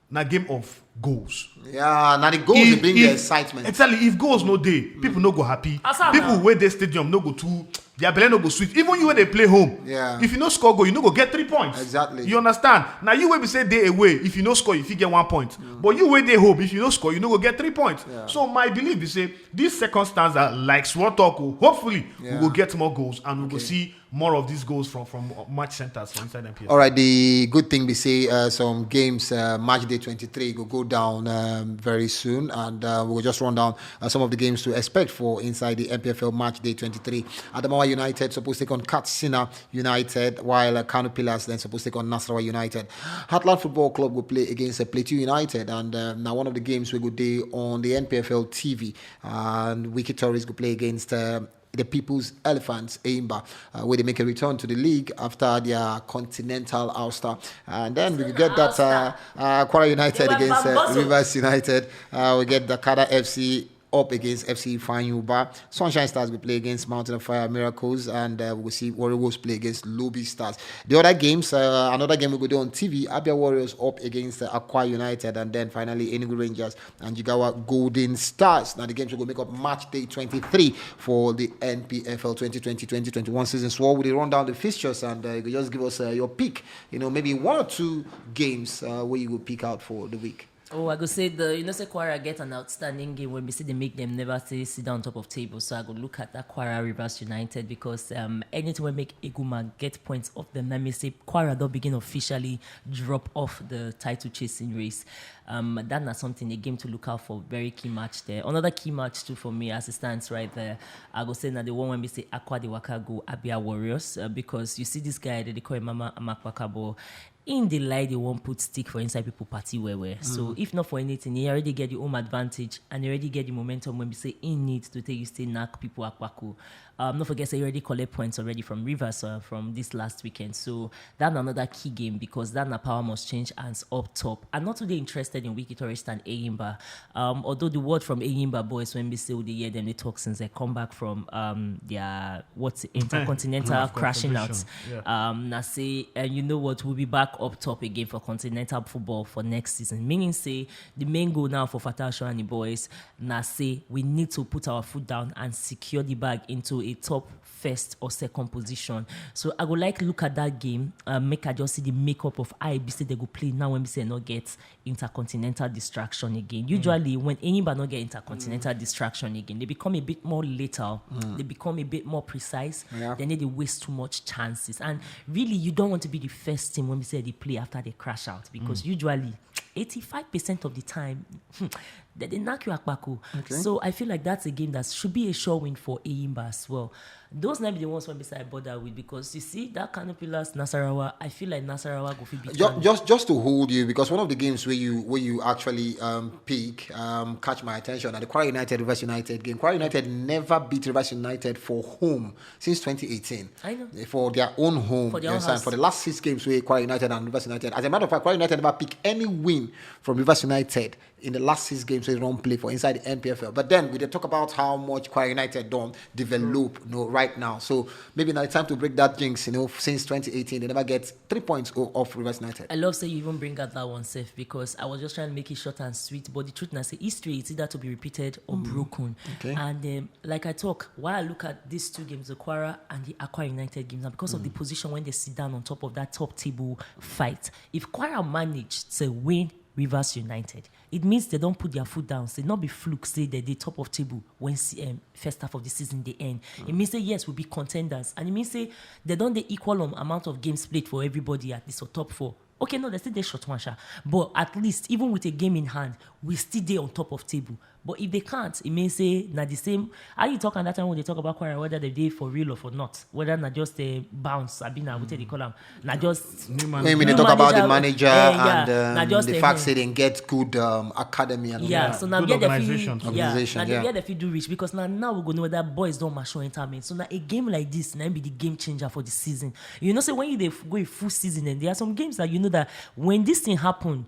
na game of goals. Yeah, now the goals they bring the excitement. Exactly, if goals no dey, people no go happy. Asa People na. Wey dey stadium no go too their belle no go sweet. Even you wey dey play home, Yeah. If you no score goal, you no go get three points. Exactly. You understand? Now you wey be say dey away, if you no score, you fit get one point. But you wey dey home, if you no score, you no go get three points. Yeah. So my belief be say this second stanza, like Swore talk, oh, hopefully Yeah. we go get more goals and we go Okay. See more of these goals from from match centers for inside M P F. All right, the good thing we say uh, some games uh, match day twenty-three go go down um, very soon, and uh, we'll just run down uh, some of the games to expect for inside the M P F L match day twenty-three. Adamawa United supposed to take on Katsina United, while uh, Kano Pillars then supposed to take on Nasarawa United. Heartland Football Club will play against uh, Plateau United, and uh, now one of the games we go day on the N P F L T V, and Wiki Tourist will play against. Uh, the People's Elephants, Enyimba, uh, where they make a return to the league after their continental ouster. And then we get that uh, uh, Kwara United against uh, Rivers United. Uh, we get Dakada F C up against F C Ifeanyi Uba. Sunshine Stars will play against Mountain of Fire Miracles, and uh, we'll see Warriors play against Lobi Stars. The other games, uh, another game we go do on T V, Abia Warriors up against uh, Akwa United, and then finally Enugu Rangers and Jigawa Golden Stars. Now the games will go make up match day twenty-three for the N P F L twenty twenty twenty twenty-one season. So we will run down the fixtures and uh, you just give us uh, your pick. You know, maybe one or two games uh, where you will pick out for the week. Oh, I go say the you know say Kwara get an outstanding game when we see they make them never say sit down top of table. So I go look at that Kwara Rivers United because um, anything will make Eguma get points off them. Let me say Kwara don't begin officially drop off the title chasing race. Um, that's not something a game to look out for. Very key match there. Another key match too for me as it stands right there. I go say now the one when we say Akwa the Waka go Abia Warriors uh, because you see this guy that they call him Mama Amakwakabo in the lie they won't put stick for inside people party where where. Mm. So if not for anything, he already get the home advantage and he already get the momentum when we say he needs to take you stay knock people akwaku. Um, not forget say he already collect points already from Rivers uh, from this last weekend. So that's another key game because that na power must change hands up top. I'm not really interested in Wiki Torres and Enyimba. Um, although the word from Enyimba boys when we say the year them they talk since they come back from um their what's intercontinental crashing out. Yeah. Um, now say and you know what, we'll be back up top again for continental football for next season. Meaning say the main goal now for Fatal Show and the boys now say we need to put our foot down and secure the bag into a top first or second position. So I would like to look at that game, uh, make I just see the makeup of I B C they go play now when we say not get intercontinental distraction again. Usually, mm. when anybody not get intercontinental mm. distraction again, they become a bit more lethal. Mm. They become a bit more precise. Yeah. Then they waste too much chances. And really, you don't want to be the first team when we say they play after they crash out because mm. usually, eighty-five percent of the time, hmm, they, they knock you akpaku. Okay. So I feel like that's a game that should be a sure win for Enyimba as well. Those might be the ones when I bother with because you see that Kano Pillars Nasarawa. I feel like Nasarawa go fit beat. Just, just, just to hold you because one of the games where you where you actually um, pick um, catch my attention at the Kwara United Rivers United game. Kwara United never beat Rivers United for home since twenty eighteen. I know. For their own home. For their own house. For the last six games where Kwara United and Rivers United. As a matter of fact, Kwara United never pick any win from Rivers United in the last six games wey don play for inside the N P F L. But then we dey talk about how much Kwara United don develop, you know, right now. So maybe now it's time to break that jinx. You know, since twenty eighteen, they never get three points off Rivers United. I love say you even bring out that one, Seth, because I was just trying to make it short and sweet. But the truth now say history is either to be repeated or mm. broken. Okay. And um, like I talk, why I look at these two games, the Kwara and the Akwa United games, and because mm. of the position when they sit down on top of that top table fight, if Kwara managed to win Rivers United, it means they don't put their foot down. Say not be fluke. Say they the top of table when C M first half of the season they end. Mm. It means say yes, we'll be contenders, and it means say they don't the equal um, amount of games played for everybody at least for top four. Okay, no, they still they short one sha. But at least even with a game in hand, we still they on top of table. But if they can't, it means say na the same. Are you talking that time when they talk about Kwara, whether they dey for real or for not, whether na just a bounce, I mean, I would say they call them, na just. When they talk about the manager uh, yeah, and um, just, the uh, fact say they get good um, academy and yeah, all that. So now good organization. Feel, yeah, organization, now yeah. They feel do reach because now now we go know that boys don't mature entertainment. So now a game like this, now be the game changer for the season. You know, say when you they go a full season, and there are some games that you know that when this thing happen.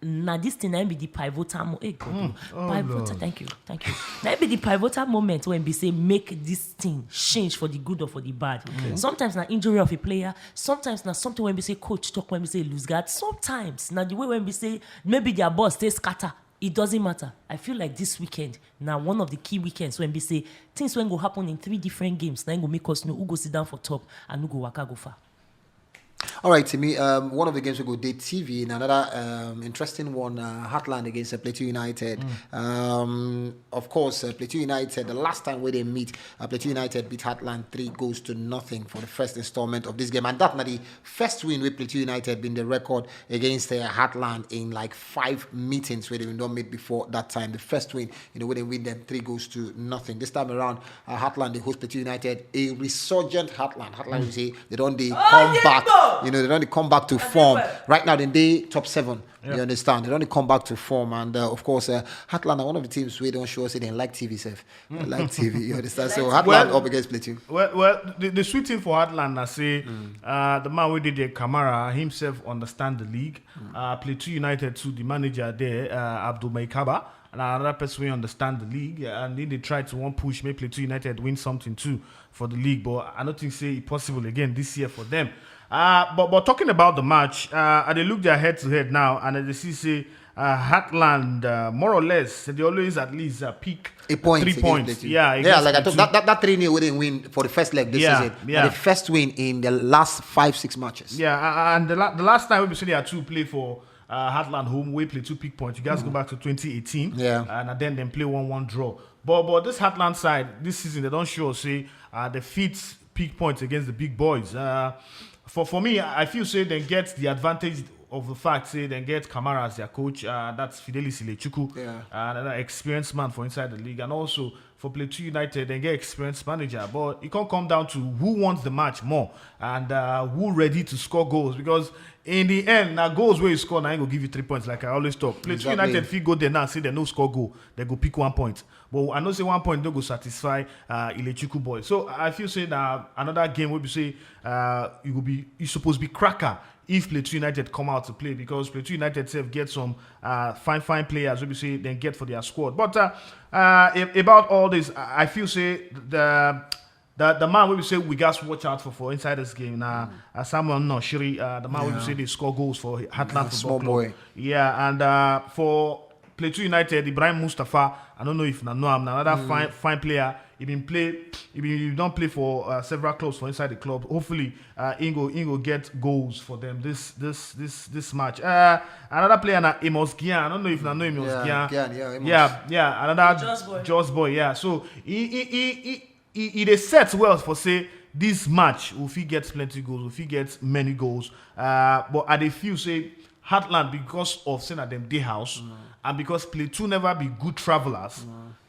Now this thing I be the pivotal moment. Hey, God, mm. Oh, pivotal, Lord. Thank you, thank you. Now be the pivotal moment when we say make this thing change for the good or for the bad. Mm. Sometimes now injury of a player, sometimes now something when we say coach talk when we say lose guard. Sometimes now the way when we say maybe their boss stay scatter. It doesn't matter. I feel like this weekend now one of the key weekends when we say things when go happen in three different games. Now go make us know who go sit down for top and who go waka go far. All right, Timmy. Um, one of the games we go date T V in another um, interesting one. Uh, Heartland against uh, Plateau United. Mm. Um, of course, uh, Plateau United. The last time where they meet, uh, Plateau United beat Heartland three goals to nothing for the first installment of this game, and that not the first win with Plateau United being the record against uh, Heartland in like five meetings where they don't meet before that time. The first win, you know, where they win them three goals to nothing. This time around, uh, Heartland they host Plateau United, a resurgent Heartland. Heartland, mm. You see, they don't they oh, come back. You They don't come back to form. Right now, they dey top seven. You understand? They don't come back to form. And uh, of course, uh, Heartland are one of the teams where don't show us they like T V safe. They like T V, you understand? So Heartland Well, up against Plateau. Well, well, the, the sweet thing for Heartland, I say, uh, the man who did the Kamara himself understand the league. Uh, Plateau United too, the manager there, uh, Abdul Maikaba, and another person who understand the league, and then they try to one push, make Plateau United win something too for the league. But I don't think say it possible again this year for them. Uh, but but talking about the match, uh, I dey look their head to head now, and I dey see say uh, Heartland, uh, more or less, they always at least uh, pick A point three against points. Plateau. Yeah, Yeah, against like I told Plateau. that that, that three nil we didn't win for the first leg this Yeah, season. yeah. And the first win in the last five six matches. Yeah, uh, and the, la- the last time we said they are two play for uh, Heartland home, we play two pick points. You guys go back to twenty eighteen. Yeah. And then them play one one draw. But but this Heartland side this season they don't show say uh, the fit pick points against the big boys. Uh, for for me, I feel say they get the advantage of the fact say they get Kamara as their coach. Uh, that's Fidelis Ilechukwu, Yeah. uh, another experienced man for inside the league, and also for Plateau United, they get experienced manager. But it can't come down to who wants the match more and uh, who ready to score goals, because in the end, now goals where you score now, you go give you three points. Like I always talk, Plateau Exactly. United fit go there now, say they no score goal, they go pick one point. But I know say one point no go satisfy uh, Ilechukwu boy. So I feel say now another game will be say uh, you will be you supposed to be cracker if Plateau United come out to play, because Plateau United self get some uh, fine fine players will be say then get for their squad. But uh, uh, a- about all this, I I feel say the the, the man we say we guys watch out for for inside this game now. Uh, Samuel Noshiri, uh, the man we Yeah. say they score goals for Heartland Yeah, Football small Club. Boy. Yeah, and uh, for Plateau United, Ibrahim Mustafa, I don't know if na know him, na another fine fine player. He been play, he been he don't play for uh, several clubs for inside the club. Hopefully, uh, he go he go get goals for them this this this this match. Uh, another player na Amos Gian. I don't know if na know Amos Yeah, Gian. Gian, yeah, Amos. yeah, yeah, another Just Boy. Just Boy. Yeah, so he he he. he he, he dey set well for say this match we fit get plenty goals, we fit get many goals. Uh, but I dey feel say Heartland, because of say na them dey house and because Plateau never be good travelers,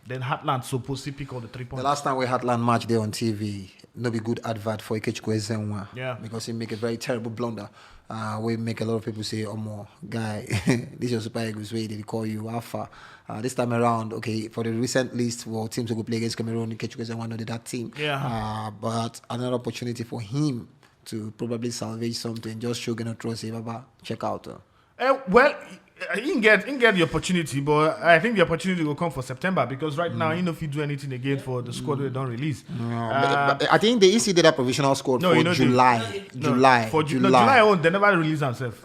then Heartland suppose to pick all the three The points. last time we Heartland match there on T V, no be good advert for Ikechukwu Ezenwa. Yeah. Because he make a very terrible blunder. Uh, we make a lot of people say, "Oh, more guy, this is your Super Eagles way they call you Alpha." Uh, this time around, okay, for the recent list for teams who go play against Cameroon, Ikechukwu Ezenwa not that team. Yeah. Uh, but another opportunity for him to probably salvage something. Just show Geno Trust, say, "Baba, check out." Uh. Eh, well, he get he get the opportunity, but I think the opportunity will come for September, because right now he no fit do anything again for the squad they don't release. No, Uh, but, but I think they see that provisional squad No, for you know the- July. No, July. for Ju- no, July. July own they never release themselves.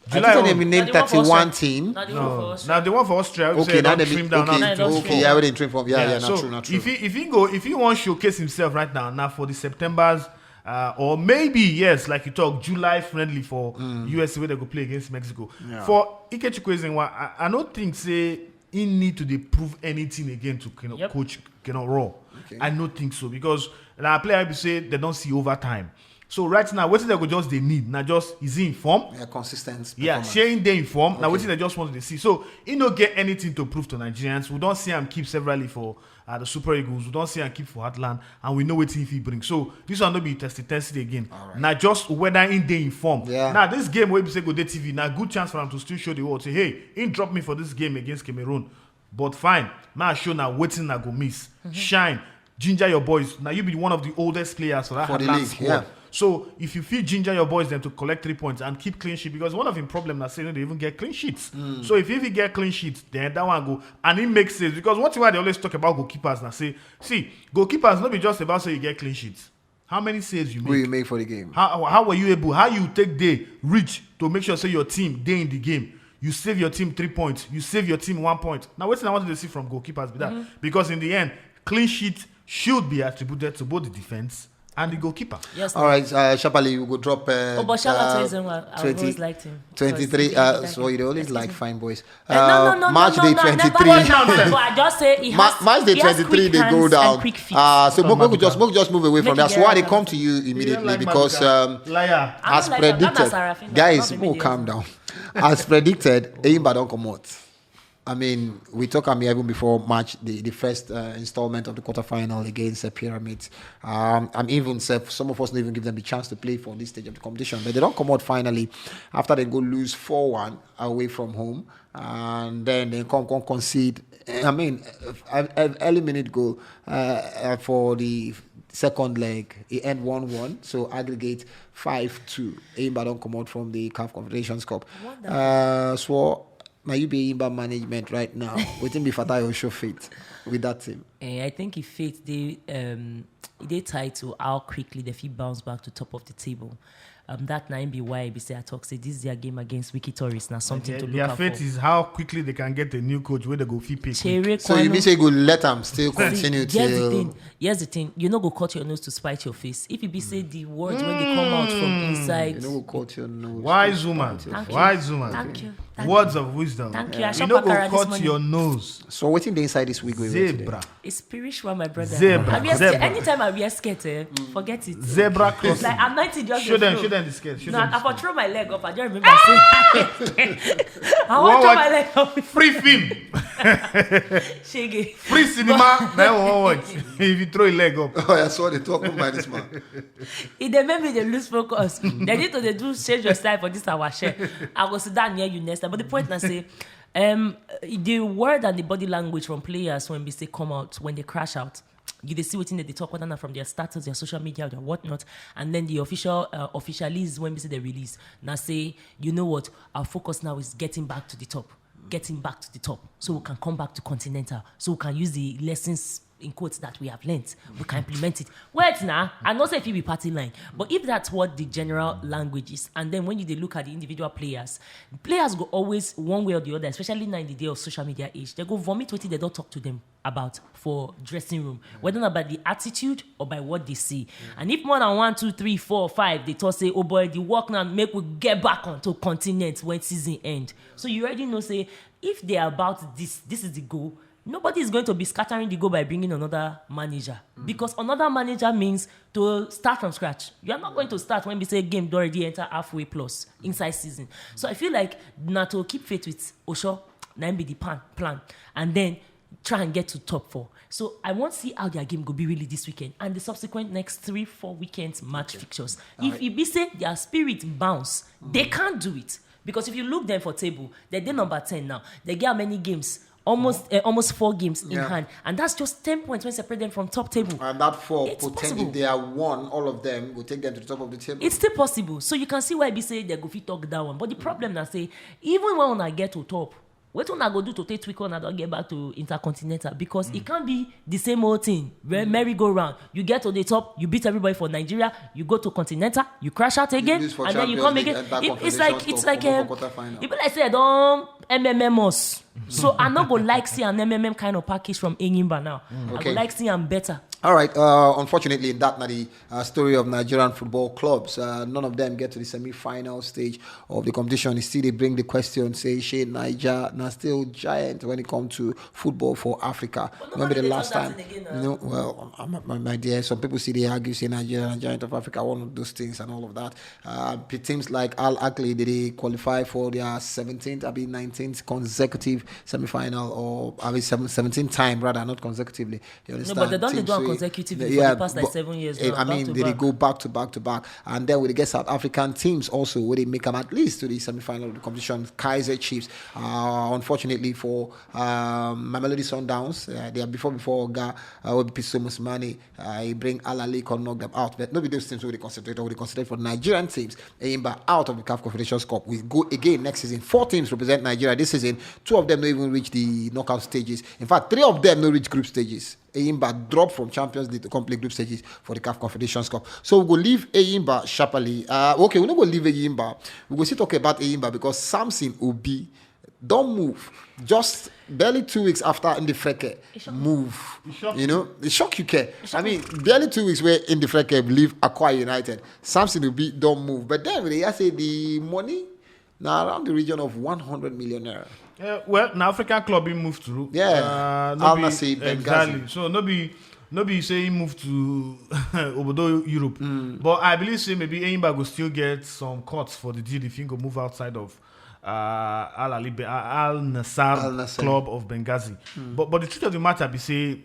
I July think they own. name Na the one for thirty-one Austria. team. Na the one for No, Austria. now the one for Austria. We Okay, say now don't they trim mean, down. okay, Now Nice, trim okay, for- yeah, we didn't trim from. Yeah, yeah, Yeah, not so true, not true. if he if he go if he wants showcase himself right now, now for the September's uh, or maybe yes, like you talk July friendly for U S A where they go play against Mexico. Yeah. For Ikechukwu Ezenwa, I, I don't think say he need to dey prove anything again to Keno, Yep. coach Keno Raw. Okay. I don't think so, because now player be say they don't see overtime. So right now, what they go just they need now just is he in form? Yeah, consistent. Yeah, Performance. Shane they in form. Now what Okay. they just want to see. So he no get anything to prove to Nigerians. We don't see him keep severally for uh, the Super Eagles. We don't see him keep for Heartland, and we know what he bring. So this one no be tested tested again. All right. Now just whether in they in form. Yeah. Now this game where we say go day T V. Now good chance for him to still show the world. Say hey, he drop me for this game against Cameroon. But fine, now show now waiting now go miss. Shine, ginger your boys. Now you be one of the oldest players for that For the Heartland league, squad. Yeah. So if you feel ginger your boys then to collect three points and keep clean sheet, because one of him problem na say they even get clean sheets. So if you even get clean sheets, then that one go and it makes sense, because one thing why they always talk about goalkeepers now say see goalkeepers not be just about say you get clean sheets. How many saves you Who you make? make for the game? How, how were you able? How you take day reach to make sure say your team day in the game? You save your team three points. You save your team one point. Now, what I want to see from goalkeepers be that because in the end, clean sheet should be attributed to both the defense and the goalkeeper. Yes. All right, uh, Shapali, you go drop. Uh, Oh, but shout out to uh, Ezenwa. I twenty, always liked him. 'Cause twenty-three. he Uh, did so that. you always Excuse like me. fine boys. Eh, no, Uh, no, no, match no, day no, no, twenty-three. no, no, but I just say he Ma- has, match day he has twenty-three, quick they go hands down. And quick feet. Uh, so Come make on, we just bro. make we just move away from Make that. it So why they get come out. To you immediately like because Maduka. Um, Liar. I as don't like that. That's predicted, Sarafina. guys, Not oh, even calm the down. As predicted, Enyimba don't come out. I mean, we talk am here even before match, the, the first uh, installment of the quarterfinal against uh, Pyramids. Um, I'm even, sef, some of us don't even give them the chance to play for this stage of the competition. But they don't come out finally after they go lose four one away from home. And then they come, come concede. I mean, uh, uh, early minute goal uh, uh, for the second leg. It end one one. So aggregate five two. Enyimba don't come out from the CAF Confederations Cup. Uh, so now you be Enyimba management right now. Wetin be Fatah Osho fate with that team? Eh, I think if fate they um they tied to how quickly they fit bounce back to top of the table. Um, that na im be why be say I talk say this is their game against Wiki Tourist. Now something Their, to look their out fate for. Is how quickly they can get a new coach where they go fit pick. Chere So you Kwano. Mean say you go let them still See, continue here's the till thing. Here's the thing. You no go cut your nose to spite your face. If you be say the words when they come out from you inside. know go cut your nose. Wise woman, Thank you. Wise woman. Thank you. Thank Words you. Of wisdom. Thank you. I You shop no go Akara this cut morning. Your nose. So wetin dey inside this wig wey you wear today? Zebra. It's spiritual, my brother. Zebra, I wear zebra. skirt. Anytime I wear skirt, eh, forget it. Zebra crossing. Like anointing just Show dey them, flow. Show them the skirt. Show No, them. I for throw my leg up. I don't remember. Saying, I What, want to throw what? My leg up. Free film, Shege. free cinema. Now I want watch. If you throw your leg up. Oh, I saw the talk by this man. If they make me they lose focus, they need to they do change your style for this our share. I go sit down near you next time. But the point now say, um, the word and the body language from players when we say come out, when they crash out, you they see what they talk whether not from their status, their social media, or their whatnot, and then the official uh, officialize when we say they release. Now say, you know what? Our focus now is getting back to the top, getting back to the top, so we can come back to continental, so we can use the lessons in quotes that we have learnt. We can implement it. Wait now, I know say if you be party line, but if that's what the general language is, and then when you they look at the individual players, players go always one way or the other, especially now in the day of social media age, they go vomit what they don't talk to them about for dressing room, whether not by the attitude or by what they see. And if more than one, two, three, four, five, they talk say, oh boy, the work now make we get back onto continent when season end. So you already know say if they are about this, this is the goal. Nobody is going to be scattering the goal by bringing another manager because another manager means to start from scratch. You are not going to start when we say game don already enter halfway plus inside season. So I feel like na to keep faith with Osho, na him be the pan plan, and then try and get to top four. So I want to see how their game go be really this weekend and the subsequent next three, four weekends match fixtures. If e be say their spirit bounce, they can't do it. Because if you look them for table, they dey number ten now. They get how many games? Almost uh, almost four games in Yeah. Hand, and that's just ten points when separate them from top table. And that four It's potentially possible. They are one, all of them will take them to the top of the table. It's still possible. So you can see why be say they go fit talk that one. But the problem na say even when una get to top, what una go do to take week una don get back to intercontinental because it can't be the same old thing. Where merry go round, you get to the top, you beat everybody for Nigeria, you go to continental, you crash out again, Lose for and then you Champions come League, again. enter If it's like Confederations it's Cup, like come um, up for quarterfinal. If be like say I don't M M M us. So I not go like see an M M M kind of package from Enyimba now. I Okay. go like see am better. All right. Uh, unfortunately, that na the uh, story of Nigerian football clubs. Uh, none of them get to the semi-final stage of the competition. They still they bring the question, say, Shey Niger, na still giant when it comes to football for Africa. When be the nobody dey last talk time? That thing again now. You know, well, I'm, I'm, my dear, some people see the argue, say Nigeria, giant of Africa, one of those things and all of that. Uh, p- teams like Al Ahly, they, they qualify for their seventeenth, I mean, nineteenth consecutive semi-final, or I mean, seven, seventeenth time rather, not consecutively. You No, understand? but they don't they Teams do a wey- consecutively yeah, for the past like but- seven years. eh, Now, I back mean, to they, they back. Go back to back to back, and then we get South African teams also where they make them at least to the semi-final of the competition. Kaizer Chiefs, uh, unfortunately for um, Mamelodi Sundowns, uh, they are before before Oga uh, will be Pitso Mosimane. Uh, he bring Al Ahly come knock them out, but no be those teams where they concentrate. Or they concentrate for Nigerian teams. Enyimba out of the CAF Confederations Cup. We go again next season. Four teams represent Nigeria this season. Two of them don't even reach the knockout stages. In fact, three of them don't reach group stages. Enyimba drop from Champions League to come play group stages for the CAF Confederations Cup. So we go leave Enyimba sharply. Uh, okay, we no go leave Enyimba. We go still talk about Enyimba because Samson Obi don't move. Just barely two weeks after Ndifreke move. You know, it shock you care. I mean, barely two weeks where Ndifreke leave Akwa United. Samson Obi don't move. But then they say the money now around the region of one hundred million naira. Uh, well, now African club he moved through. Yeah. Uh, no Al be- Nassr Benghazi. Exactly. So no be no be say he moved to Obodo Europe, but I believe say maybe Enyimba go still get some cuts for the deal if he go move outside of uh, Al Ali, Be- uh, Al Nassr Al Nassr. Club of Benghazi. But but the truth of the matter be say,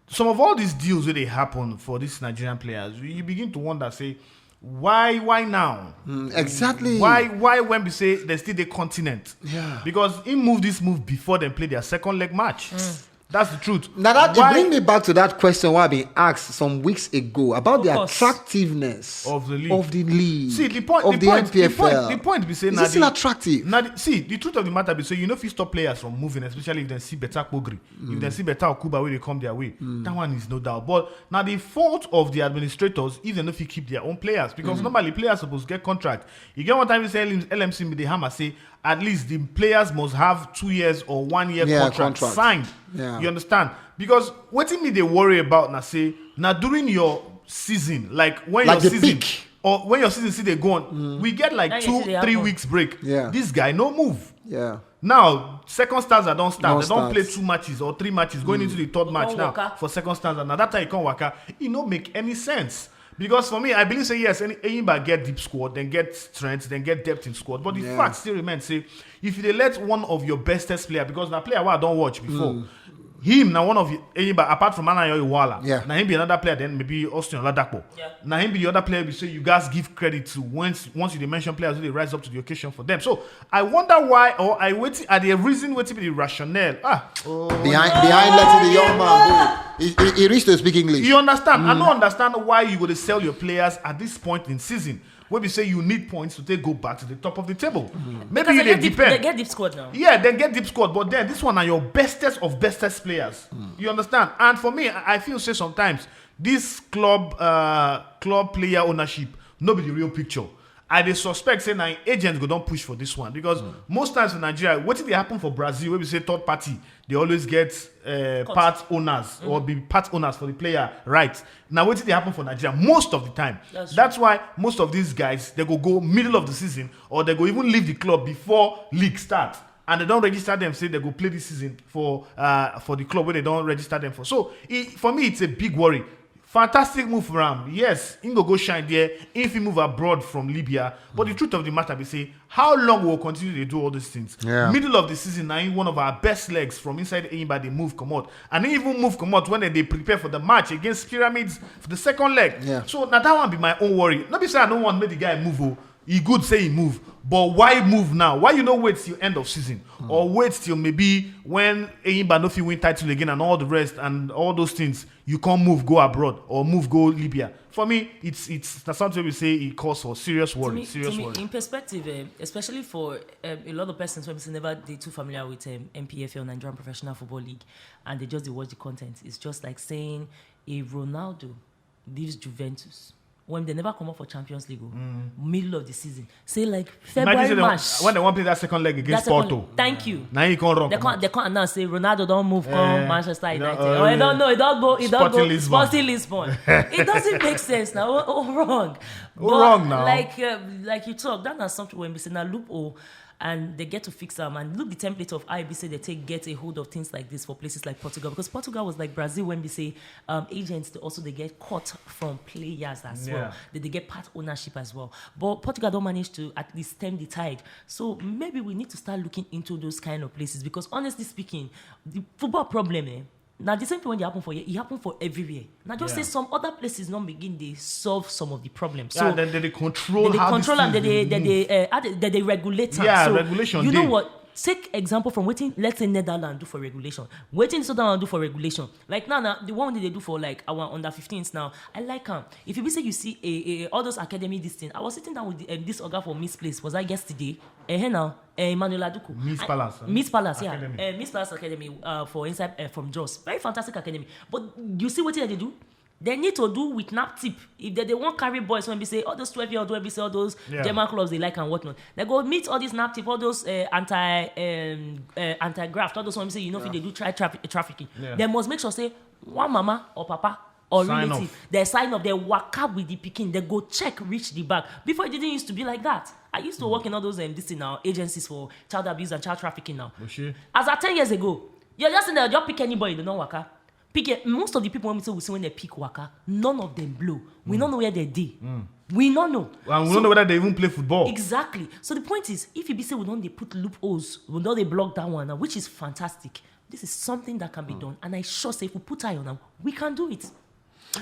some of all these deals wey dey happen for these Nigerian players, you begin to wonder say, why why now? Mm, exactly. Why why when we say they still the continent? Yeah. Because he moved this move before they play their second leg match. That's the truth. Now that Why- bring me back to that question why I been asked some weeks ago about the Focus. Attractiveness Of the league. of the league See, the point- of the the, point- the N P F L. point- the point be say Is na it still the- attractive? Now, the, see, the truth of the matter be say you know if you stop players from moving, especially if they see better Kpogri, if they see better Okuba where they come their way, that one is no doubt. But now the fault of the administrators if they no fit keep their own players, because normally players supposed to get contract. You get one time you say L M C be the hammer say at least the players must have two years or one year Yeah, contract, contract. signed. Yeah. You understand? Because what me they worry about now say now during your season, like when Like your the season peak. or when your season see they go on, we get like That is two still dey three happen. Weeks break. Yeah. This guy no move. Yeah. Now, second stanza don't start. Don't They don't start. Play two matches or three matches going into the third match Don't now waka. For second stanza. Now that time you can't waka, it no make any sense. Because for me, I believe say yes, any anybody get deep squad, then get strength, then get depth in squad. But the Yeah. Fact still remains say if you dey let one of your bestest player, because na player wey I don watch before, him na one of the- anybody apart from Anayo Iwala. Yeah. Now him be another player, then maybe Austin Oladapo. Yeah. Now him be the other player we say you guys give credit to once once you dey mention players who they rise up to the occasion for them. So I wonder why or I wait at the reason waiting be the rationale. Ah, oh. Behind behind letting the young man go, he, he, he reached to speak English. You understand? I don't understand why you go to sell your players at this point in season. Where we say you need points to take go back to the top of the table. Maybe Because you they dey get, deep, depend. They get deep squad now. Yeah, then get deep squad, but then this one are your bestest of bestest players. You understand? And for me, I I feel say sometimes this club uh, club player ownership no be the real picture. I dey suspect say na agents go don push for this one because most times in Nigeria, wetin dey happen for Brazil, where we say third party, they always get uh, part owners or be part owners for the player, right? Now wetin dey happen for Nigeria most of the time. That's That's why most of these guys they go go middle of the season or they go even leave the club before league start. And they don't register them say they go play this season for uh, for the club where they don't register them for. So it, for me, it's a big worry. Fantastic move for him. Yes, he go go shine there if he move abroad from Libya. But the truth of the matter be say, how long will continue to do all these things? Yeah. Middle of the season, now he one of our best legs from inside anybody move come out, and he even move come out when they prepare for the match against Pyramids for the second leg. Yeah. So now that one be my own worry. Not be say I don't want make the guy move. Oh. He good say he move, but why move now? Why you no wait till end of season or wait till maybe when Enyimba no fit win title again and all the rest and all those things? You can't move, go abroad or move, go Libya. For me, it's it's that's something we say it calls for serious To worry. me, serious to me worry. In perspective, eh, especially for um, a lot of persons who never they too familiar with um, N P F L, Nigerian Professional Football League, and they just they watch the content, it's just like saying a Ronaldo leaves Juventus when they never come up for Champions League, oh, middle of the season, say like Imagine February, say they, March. when they want play that second leg against That's the Porto. Point. Thank you. Now he can't run. They Come can't, they can't announce say Ronaldo don't move from Eh, Manchester yeah, United. uh, Or I don't know, it don't go, it don't Sporting go. Lisbon. Sporting Lisbon. It doesn't make sense now. Oh, oh, wrong. Oh, wrong now. Like uh, like you talk, that is something when we say now loophole, and they get to fix them and look the template of I B C. They take get a hold of things like this for places like Portugal, because Portugal was like Brazil when we say um, agents they also they get cut from players as Yeah. Well. They, they get part ownership as well. But Portugal don't manage to at least stem the tide. So maybe we need to start looking into those kind of places, because honestly speaking, the football problem, eh, now the same thing when they happen for here, it happen for everywhere. Now just Yeah. Say some other places not begin they solve some of the problems. Yeah, So then they, they control they, they how control these and they, things they, move. They, uh, how they, they, they regulate am. Yeah, So regulation You know dey. What? Take example from wetin let's say Netherlands do for regulation. Wetin Netherlands do for regulation. Like now, now the one they do for like our under fifteens now. I like am. If you be say you see a, a all those academy this thing, I was sitting down with the, um, this oga for Miss Place. Was I yesterday? Eh, hey now, eh, Emmanuel Aduku. Miss I- Palace, huh? Miss Palace, yeah. Academy. Eh, Miss Palace Academy uh, for inside uh, from Jos. Very fantastic academy. But you see what they do? They need to do with nap tip. If they, they won't carry boys when we say all those twelve year old when we say all those Yeah. German clubs they like and whatnot. They go meet all these nap tip, all those uh, anti um, uh, anti graft, all those ones say you know if they do try traffic trafficking. Yeah. They must make sure say one mama or papa or Sign relative off. They sign off, they work up with the picking, they go check reach the back. Before it didn't used to be like that. I used to work in all those um, this thing now agencies for child abuse and child trafficking now. Oshie. As at ten years ago, you just say they'll just pick anybody, they don't work up. Pick it, most of the people when we say we see when they pick waka, none of them blow. We don't know where they dey. We don't know. And we So- don't know whether they even play football. Exactly. So the point is, if you be say we don't they put loopholes, we don't they block that one now, which is fantastic. This is something that can be done, and I sure say if we put eye on them, we can do it.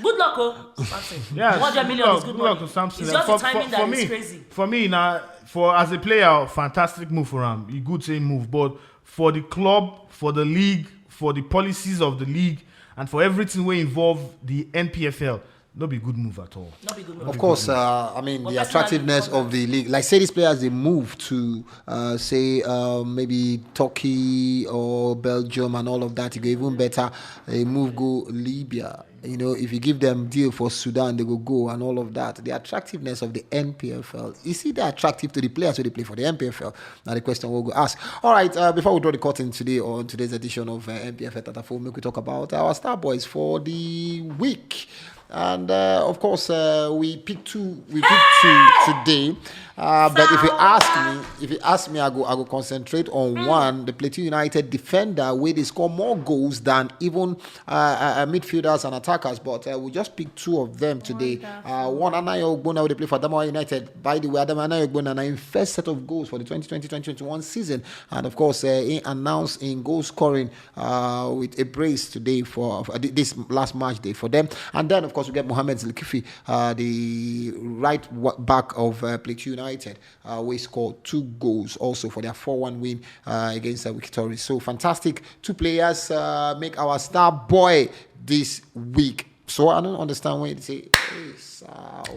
Good luck, oh, Samson. Yeah, One hundred million good is good luck, good luck money. to Samson. It's And just for, the timing for, that for is me, crazy. For me now, for as a player, fantastic move for him. He good say move, but for the club, for the league, for the policies of the league, and for everything we involve the N P F L, no be good move at all. Not be good move. Of course, uh, I mean, But the personally, attractiveness for of the league. Like, say these players, they move to, uh, say, uh, maybe Turkey or Belgium and all of that. You go even better. They move, go Libya. You know, if you give them deal for Sudan, they go go and all of that. The attractiveness of the N P F L. Is it attractive to the players who they play for the N P F L? Now the question we'll go ask. All right, uh, before we draw the curtain today on today's edition of uh, N P F L Tatafo, make we talk about our star boys for the week. And uh, of course, uh, we pick two. We pick two today. Uh, but if you ask me, if you ask me, I go, I go concentrate on one. The Plateau United defender, where they score more goals than even uh, uh, uh, midfielders and attackers. But uh, we just pick two of them today. Uh, one, Anayo Ogbonna, where they play for Adamawa United. By the way, Adamawa Anayo Ogbonna, now in first set of goals for the twenty twenty twenty twenty-one season, and of course, uh, he announced in goal scoring uh, with a brace today for, for th- this last match day for them. And then, of course, we get Mohamed Zulkifli, uh, the right wa- back of uh, Plateau United, uh, who scored two goals also for their four one win uh, against uh, Wikitoris. So fantastic. Two players uh, make our star boy this week. So I don't understand when you say, hey, sir,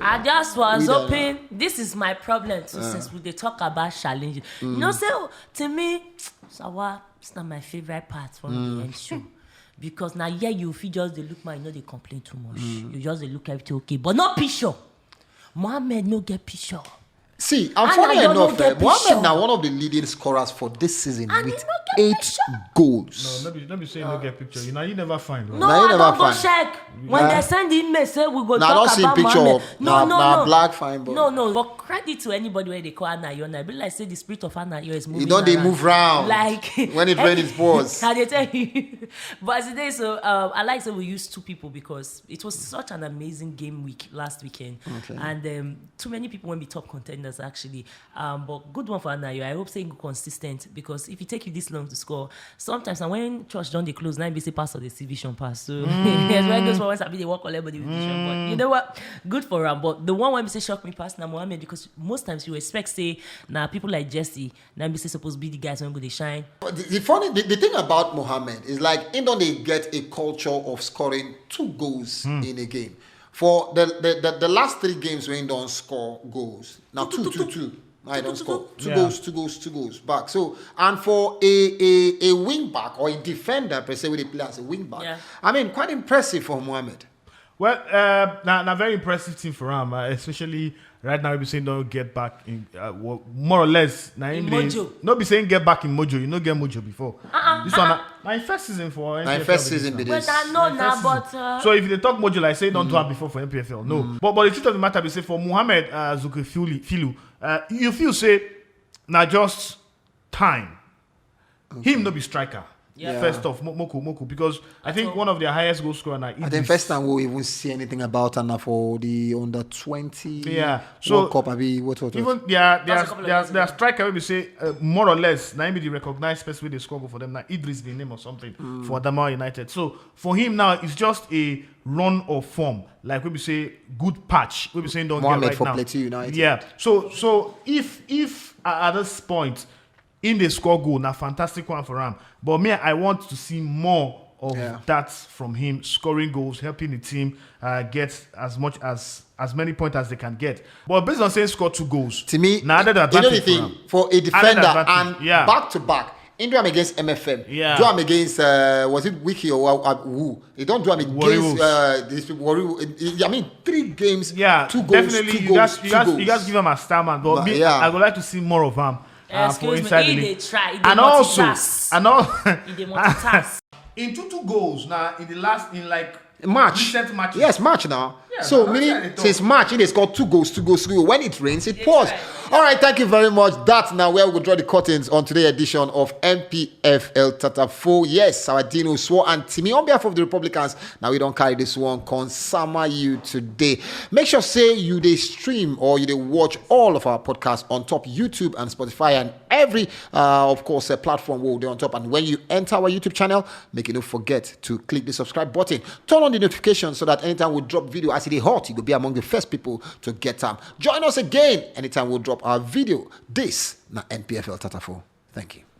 I just was We don't hoping. This is my problem too, since we they talk about challenge. You know, so to me, Sawa, it's not my favorite part from the end show. Because now, yeah, you feel just they look man, you know they complain too much. You just they look everything okay, but no picture. Mohammed no get picture. See, and And funny I don't enough, get uh, Mohammed picture. now one of the leading scorers for this season And with he no get eight picture. goals. No, no be, no be saying no get picture. You know, you never find. Right? No, Now you I never don't go find. check. When Nah. They send the email, say we go Now I talk don't see about picture. Mohammed. Of, No, now, no, now no. Black fine, but No, no. But credit to anybody where they call Anayo. I be like say the spirit of Anayo is moving. You don't they around. move round Like when it rain, it pours. I dey tell you. But today, so um, I like say we used two people because it was such an amazing game week last weekend, and um, too many people when be top contenders actually. Um, but good one for Anayo. I hope saying consistent because if you take you this long to score, sometimes and when church don't they close, now be say pastor the division pass. So that's why those ones have been they work all about the division. But you know what? Good for him. But the one when we say shock me past now Mohammed because most times you expect say now people like Jesse now be say supposed to be the guys when go they shine. But the, the funny, the, the thing about Mohammed is like he don't they get a culture of scoring two goals in a game. For the, the, the, the last three games when he don't score goals, now two two two. I don't score two Yeah. goals, two goals, two goals back. So and for a a, a wing back or a defender per se, we they play as a wing back. Yeah. I mean, quite impressive for Mohammed. Well, uh, now, now very impressive thing for him, uh, especially right now. We be saying don't get back in uh, wo- more or less. Now In him dey- mojo. No be saying get back in mojo. You no get mojo before. This one, na, na him first season for. Na him N P F L first be season this be now. But This- I know First now, season. but uh, So if they talk mojo like say don't do it before for N P F L, no. But but the truth of the matter be say for Mohammed uh, Zuki Filu, Filu, uh, you feel say now just time. Him no be striker. Yeah. First off, Mo- Moko Moko because I think all. One of their highest goal scorer now. I think first time we'll even see anything about Anna for the under twenty Yeah, World so Cup. I be what what what. Even their their That's a couple of their, years their ago. Striker will be say uh, more or less. Now maybe the recognized person with the score goal for them now Idris be name or something for Adamawa United. So for him now, it's just a run of form. Like we be say good patch. We be saying don't Mohammed get right for now. Plateau United. Yeah. So so if if uh, at this point in the score goal, now fantastic one for him. But me, I want to see more of Yeah. that from him, scoring goals, helping the team uh, get as much as as many points as they can get. But based on saying score two goals, To me, now added you know the advantage thing for him. For a defender advantage, and yeah. back to back, he do am against M F M. Yeah. Do am against uh, was it Wiki or uh, uh, who? They don't do am Warri against Wolves. Uh, these people. Warri, I mean, three games. Yeah, Two goals. Definitely, Two you goals. guys, Two you guys, goals. You guys give him a star man, but But, me, yeah. I would like to see more of him. Uh, for Excuse me, inside he the dey league. try, he dey And also, multitask. and all, He dey multitask. in two two goals now in the last in like March. Recent matches. Yes, March now. Yeah, So na meaning wetin I dey talk. Since March, it has scored two goals, two goals, two goals. When it rains, it pours. All right, thank you very much. That's now where we draw the curtains on today's edition of N P F L Tata Four. Yes, our Dino Swore and Timmy on behalf of the Republicans. Now we don't carry this one come summer you today. Make sure say you they stream or you they watch all of our podcasts on top YouTube and Spotify and every, uh, of course, uh, platform we're on top. And when you enter our YouTube channel, make you don't forget to click the subscribe button, turn on the notification so that anytime we drop video as it is hot, you will be among the first people to get them. Join us again anytime we drop our video. This na N P F L Tata Four. Thank you.